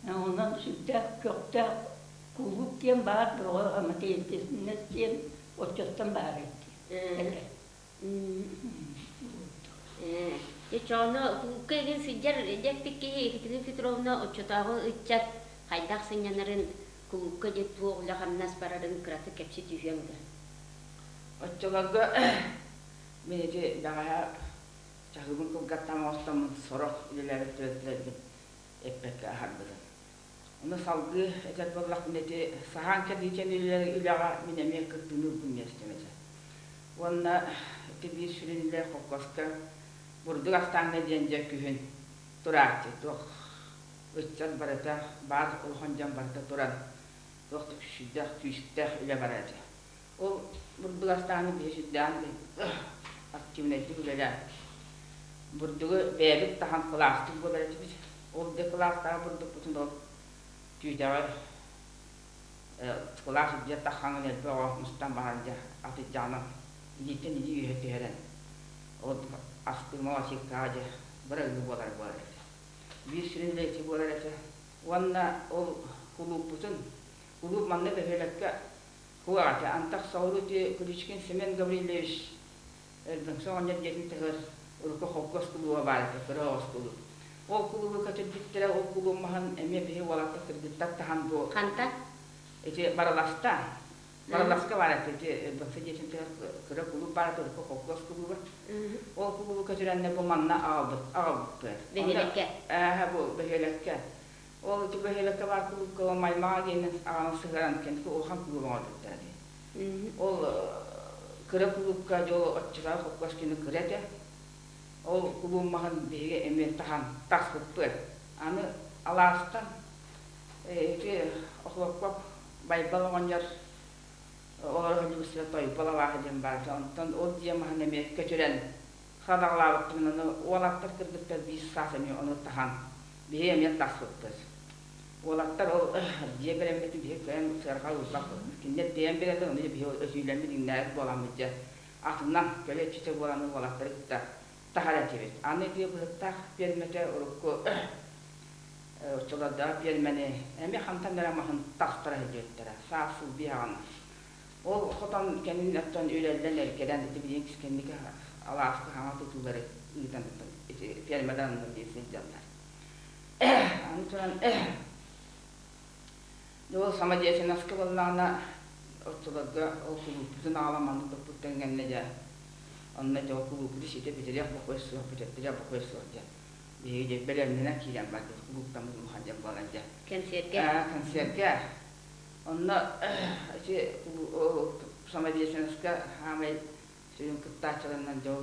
Онон сүрдээх көхтөөх кулууп диэн баар бөҕө самодеятельность диэн оччоттон баар этэ. Чооно кулуупка игин сылдьар дьэппит киһи Екатерина Петровна оччотооҕу ыччат хайдах сынньанарын кулуупка дьэ туох үлэ-хамнас барарын кыратык кэпсии түһүөҥ дуо? Оччолорго мин ити бэҕэһээ чаһыыбын кылгаттаан оҥостоммун сорох үлэлээбит түбэлтэлэрбин эппэккэ аһарбытым. Ону салгыы этэр буоллахпына ити саһаан кэлиитин үлэҕэ мин эмиэ кыттыыны ылбын миэстэм этэ. Уонна ити биир сүрүн үлэ холкуоска бурдук астааҥҥа диэн дьэ күһүн турааччы туох ыччат барыта баар улахан дьон барыта туран туох да сүрдээх күүстээх үлэ барар этэ. Ол бурдук астааны биһи сүрдээҕин активнайдык үлэлээн бурдугу бэйэбит таһан кылаастык буолар этибит. Ол да кылаастаах бурдукпутун ол түүтэҕи кылаас үрдүгэр таххаҥын элбэх оҕо мустан баран дьэ атырдьаҕынан илииттэн илии үөһэ түһэрэн ол астыы малосеккаҕа дьэ бырагыы буолар буолар этэ. Биир сүрүн үлэ ити буолар этэ. Уонна ол кулууппутун кулууп манна бөһүөлэккэ Куо этэ. Антах соҕуруу ити Куличкин Семен Гаврильевич Өлбөҥсө оҕонньор дьиэтин таһыгар урукку холкуос кулууба баар этэ, кыра оҕус кулууп. Ол кулуубу көтүрбүттэрэ, ол кулууп маһын эмиэ биһи уолаттар кыргыттар таһан бу Хантан? Ити Барыласта. Барыласка баар этэ, ити Өлбөҥсө дьиэтин таһыгар кыра кулууп баар этэ, урукку холкуос кулууба. Ол кулуубу көтүрэннэр бу манна аҕалбыт, аҕалбыппыт. Бөһүөлэккэ? Ээ, бу бөһүөлэккэ. Ол ити бөһүөлэккэ баар кулуупка ол Маймаҕа диэнин аҕалан сыһыаран кэнники улахан кулууп оҥорбуттара дии. Ол кыра кулуупка дьол оччотооҕу холкуос кини кыра этэ. Ол кулууп маһын биһиги эмиэ таһан таспыппыт. Аны алаастан ити Охлопков Байбал оҕонньор олоро сылдьыбыт сирэ Тойбол алааһа диэн баар этэ. Онтон ол дьиэ маһын эмиэ көтүрэн хадаҕалаабыппын аны уолаттар кыргыттар биир саас эмиэ ону таһан биһиги эмиэ таспыппыт. Уолаттар ол дьиэ бэлэммитин биһиги кыайан сыарҕа ылбаппыт. Кинилэр тиэйэн биэрэллэр, ону биһиги өтүүлэммит иҥнээбит буоламмыт дьэ атынан көлө иччитэ буолан уолаттары кытта таһар этибит. Аны ити быһыттаах пиэрмэтэ урукку оччолордоох пиэрмэни эмиэ хантан эрэ маһын тастара сылдьыбыттара. Саас сыл биэһэҕинэ. Ол хотон кэннин оттон үрэллэн эргэрэн ити билигин кэнники алааска хаҥа тутуулары ыытан ити пиэрмэлэр онно биир сылдьаллар. Аны туран ол самодеятельноска буоллаҕына оччолорго ол кулууппутун аҕалан маннык туппуттан кэннэ дьэ онно дьэ ол кулууппуту ситэ бүтэриэх бокуой суох бүтэттириэх бокуой суох дьэ биһиги дьэ бэлэмнэнэн киирэн бардыбыт кулууптаммыт улахан дьон буолан дьэ Кэнсиэргэ? Концерка онно ити самодеятельноска хаамай сүрүн кыттааччыларынан дьол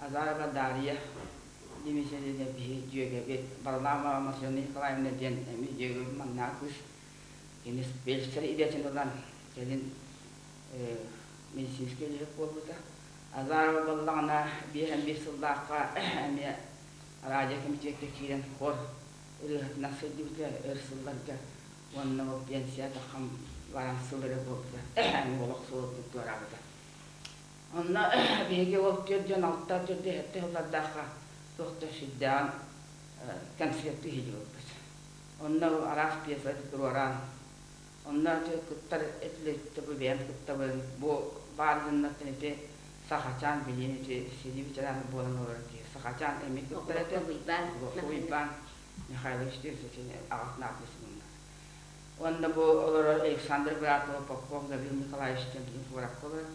Азарова Дарья Дмитриевна биһиги дьүөгэбит Варламова Матрена Николаевна диэн эмиэ дьүөгэбит маннаа кыыс кини фельдшер идэтин ылан кэлин медицинскэй үлэһит буолбута. Азарова буоллаҕына 51 сыллаахха эмиэ радио комитекка киирэн хор ырыаһытынан сылдьыбыта өр сылларга уонна ол пенсия таххан баран сыл эрэ буолбута эмиэ олох суолун туораабыта. Онно биһиги ол түөрт дьон алта төрдө сэттэ сыллардаахха туох да сүрдээҕин концерт иһиллибиппит. Онно араас пьеса туруоран, онно кыттар этилэртэ бу бэйэм кыттабын, бу баар дьоннортон ити Сахачаан билиэн ити сэрии ветерана буолан олорор киһи Сахачаан эмиэ кыттар этэ. Охлопков Уйбаан Михайлович ити аҕатын аатын сымынна. Уонна бу олорор Александр Братова Попов Гаврил Николаевич диэн билигин куоракка олорор.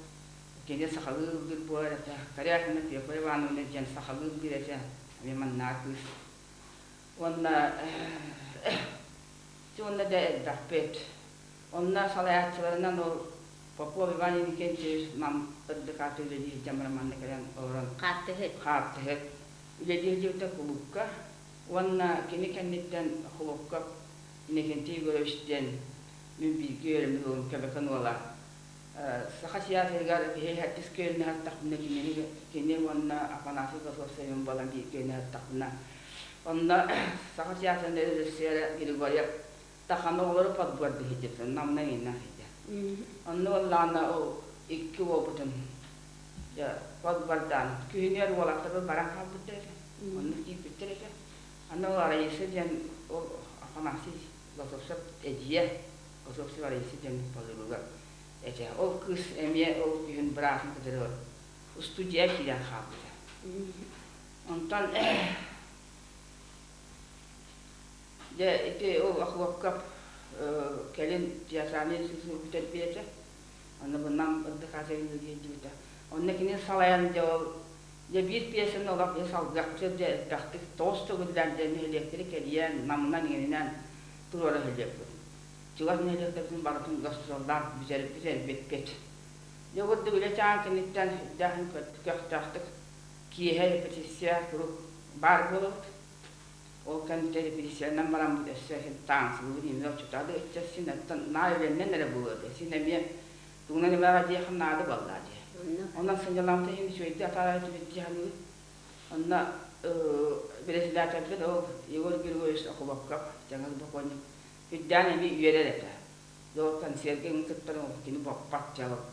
Кини сахалыы ыллыыр буолар этэ. Корякина Феофа Ивановна диэн сахалыы ыллыыр этэ. Эмиэ маннаа кыыс. Уонна уонна да элбэхпит. Онно салайааччыларынан ол Попов Иван Иннокентьевич Нам ырдык ааты үлэлиир дьон манна кэлэн олорон Хааттыһыт. Хааттыһыт. Үлэлиир диэбитэ кулуупка. Уонна кини кэнниттэн Хлопков Иннокентий Егорович диэн мин бииргэ үөрэммит уолум Көбөкөн уола. Саха театрыгар биһи сэттис күөннэ сырыттахпына кинини кини уонна Афанасий Готовцевым буолан биир күөннэ сырыттахпына онно Саха театрын режиссера Григорьев Таханы оҕолору подбордуу сылдьыбытын намна иҥиннэн сылдьар. Онно буоллаҕына ол икки уолбутун дьэ подбордаан күһүнүгэр уолаттарбыт баран хаалбыттар этэ. Онно киирбиттэр этэ. Аны ол Раиса диэн ол Афанасий Готовцев эдьиийэ Готовцев Раиса диэн подруга этэ. Ол кыыс эмиэ ол күһүн быраатын кытары устудьуйа киирэн хаалбыта. Онтон Дьэ, ити ол Охлопков кэлин театральнай институту бүтэрбит этэ. Онно бу Нам РДК-га диэбитэ. Онно кини салайан дьэ ол дьэ биир пьесаны олох дьэ салгыахча дьэ элбэхтик тоҕус төгүллээн дьэ нэһилиэктэри кэрийэн Намынан иҥэринэн туруора сылдьыппыт. Чугас нэһилиэктэрбитин барытын гастроллаан бүтэрбиппит. Дьэ курдук үлэ чаан кэнниттэн үрдээх көхтөөхтүк киэһэ репетиция куруук баар буолабыт. Ол кэнниттэн репетициянан бараммыт өссө таансылыбыт иннинэ оччотооҕу да ыччат син оттон наар үлэннэн эрэ буолуо этэ. Син эмиэ тугунан эмэҕэ диэххэ наада буоллаа дии. Онон сынньалаҥмыт иһин үчүгэйдик атаарар этибит дии саныыбын. Онно председателбит ол Егор Григорьевич Окуловков, дьаҥыл бокуонньук, үрдээн эмиэ үөрэр этэ. Ол концерга кыттар ол кини боппот дьэ ол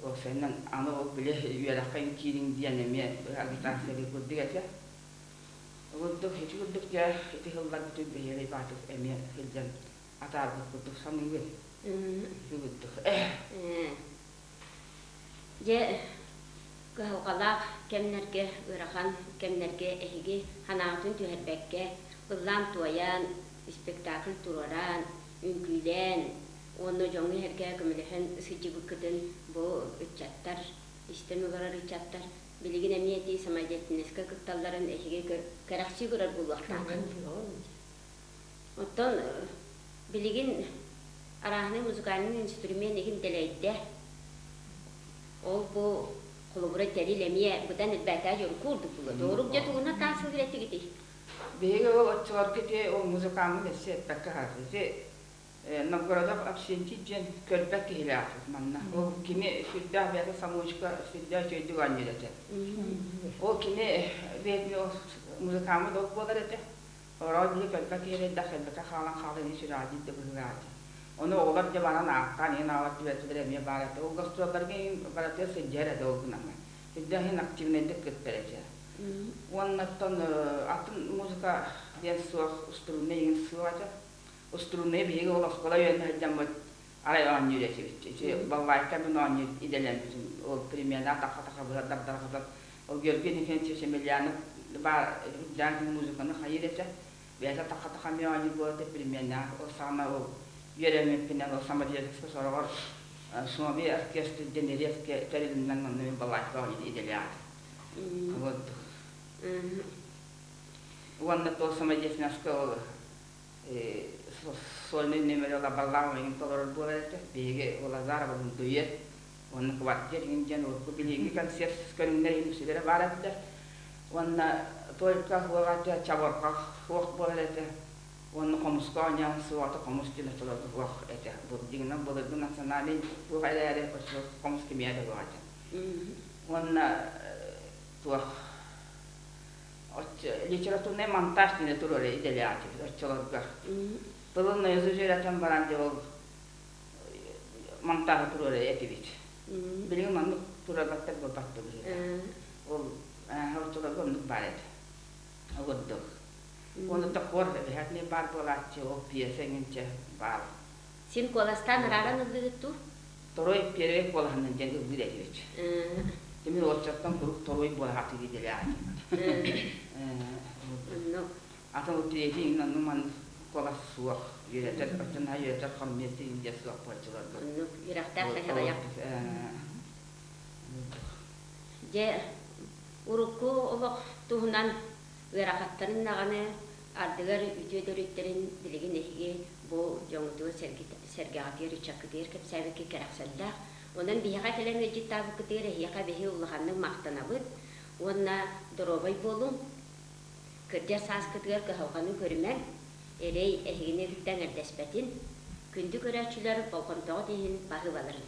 уопсайынан аны ол били үөрэххэ киириҥ диэн эмиэ агитация курдук этэ. Курдук, ити курдук дьэ ити сылларбытын бэһиэлэй баатык эмиэ сылдьан атаарбыт курдук саныыбын. Ити курдук. Дьэ, кыһалҕалаах кэмнэргэ, ыарахан кэмнэргэ эһиги санааҕытын түһэрбэккэ, ыллаан-туойан, спектакль туруоран, үҥкүүлээн уонна дьоҥҥо иһэргэ көмөлөһөн сылдьыбыккытын бу ыччаттар, истэн олорор ыччаттар Билигин эмиэ ити самодеятельноска кытталларын эһиги кэрэхсии көрөр буолуохтааххыт. Оттон билигин арааһынай музыкальнай инструмент иһин дэлэйдэ. Ол бу холобура тэрил эмиэ быдан элбээтээ дьоруку курдук буолуо. Дорук дьэ тугунан таансылыыр этигитий? Биһиги ол оччолорго ити ол музыкаммыт өссө эппэккэ хаалбыт. Ити Новгородов Авксентий диэн көрбөт киһилээхпит манна. Ол кини сүрдээх бэйэтэ самоучка сүрдээх үчүгэйдик оонньуур этэ. Ол кини бэйэтин ол музыкаммыт ол буолар этэ. Ороо били көрбөт киһи элбэх элбэкэ хаалан хаалан ини сүрэҕэлдьиир да быһыылаах этэ. Ону оҕолор дьэ баран ааттаан иһин аалар түбэлтэлэрэ эмиэ баар этэ. Ол гастролларга иһин барытыгар сылдьыһар этэ ол гынан. Сүрдээх иһин активнайдык кыттар этэ. Уонна оттон атын музыка диэн суох, струннай иһин суох этэ. Устурууннайы биһиги ол оскуола үөрэнэ сылдьаммыт арай оонньуур этибит. Ити балалайка мин оонньуур идэлэммитим. Ол примерно таха-таха быһа дардарҕатан ол Георгий Иннокентьевич Емельянов баар үрдээн музыканы хайыыр этэ. Бэйэтэ таха-таха эмиэ оонньуур буолар этэ примерно ол саҕана ол үөрэммиппинэн ол самодеятельство сороҕор Шумовой оркестр диэн редкэ тэрилинэн онно мин балалайка оонньуур идэлээх этим. Вот. Уонна то самодеятельноска ол сольнай нүөмэри лабаллаах иҥин толорор буолар этэ. Биһиги Лазарова дуэт уонна квартет иҥин диэн урукку билиҥҥи концерт көрүҥнэр иһин үксүлэрэ баар этилэр. Уонна только суох этэ, чабырҕах суох буолар этэ. Уонна хомуска оонньоон суох этэ, хомус диэн оччолорго суох этэ. Дьиҥинэн былыргы национальный туох эрээри оччолорго хомус кимиэ да суох этэ. Уонна туох литературнай монтаж диэн туруора идэлээх этибит оччолорго. Тылын наизусть үөрэтэн баран дьэ ол монтажы туруора этибит. Билигин маннык туруорбаттар буолбат быһыыта. Ол оччолорго оннук баар этэ. Ол курдук. Уонна тохуор обязательно баар буолааччы, ол пьеса эҥинчэ баар. Син куоластаан арааран ыллыгыт дуу? Второй, первый куолаһынан диэн ыллыыр этибит. Тимир оччоттон куруук второй буолаһаатык идэлээх этим. Атын ол третий онну маннык куолас суох. Үөрэтэр, оччон үөрэтэр хоммиэти индия суох буолчуларга. Оннук, үрэхтээх сайһалайах. Дьэ, урукку олох туһунан ыарахаттарын даҕаны ардыгар үтүө төрүттэрин билигин эһиги бу дьоҥҥутугар сэргэҕитигэр, ыччаккытыгар кэпсээбиккит кэрэхсэллээх. Онон биһиэхэ кэлэн ыалдьыттаабыккытыгар эһиэхэ биһи улаханнык махтанабыт уонна доруобай буолуҥ, кырдьар сааскытыгар кыһалҕаны көрүмэҥ, эрэй эһигини кытта эҥэрдэспэтин, күндү көрөөччүлэр болҕомтоҕут иһин баһыыбаларын.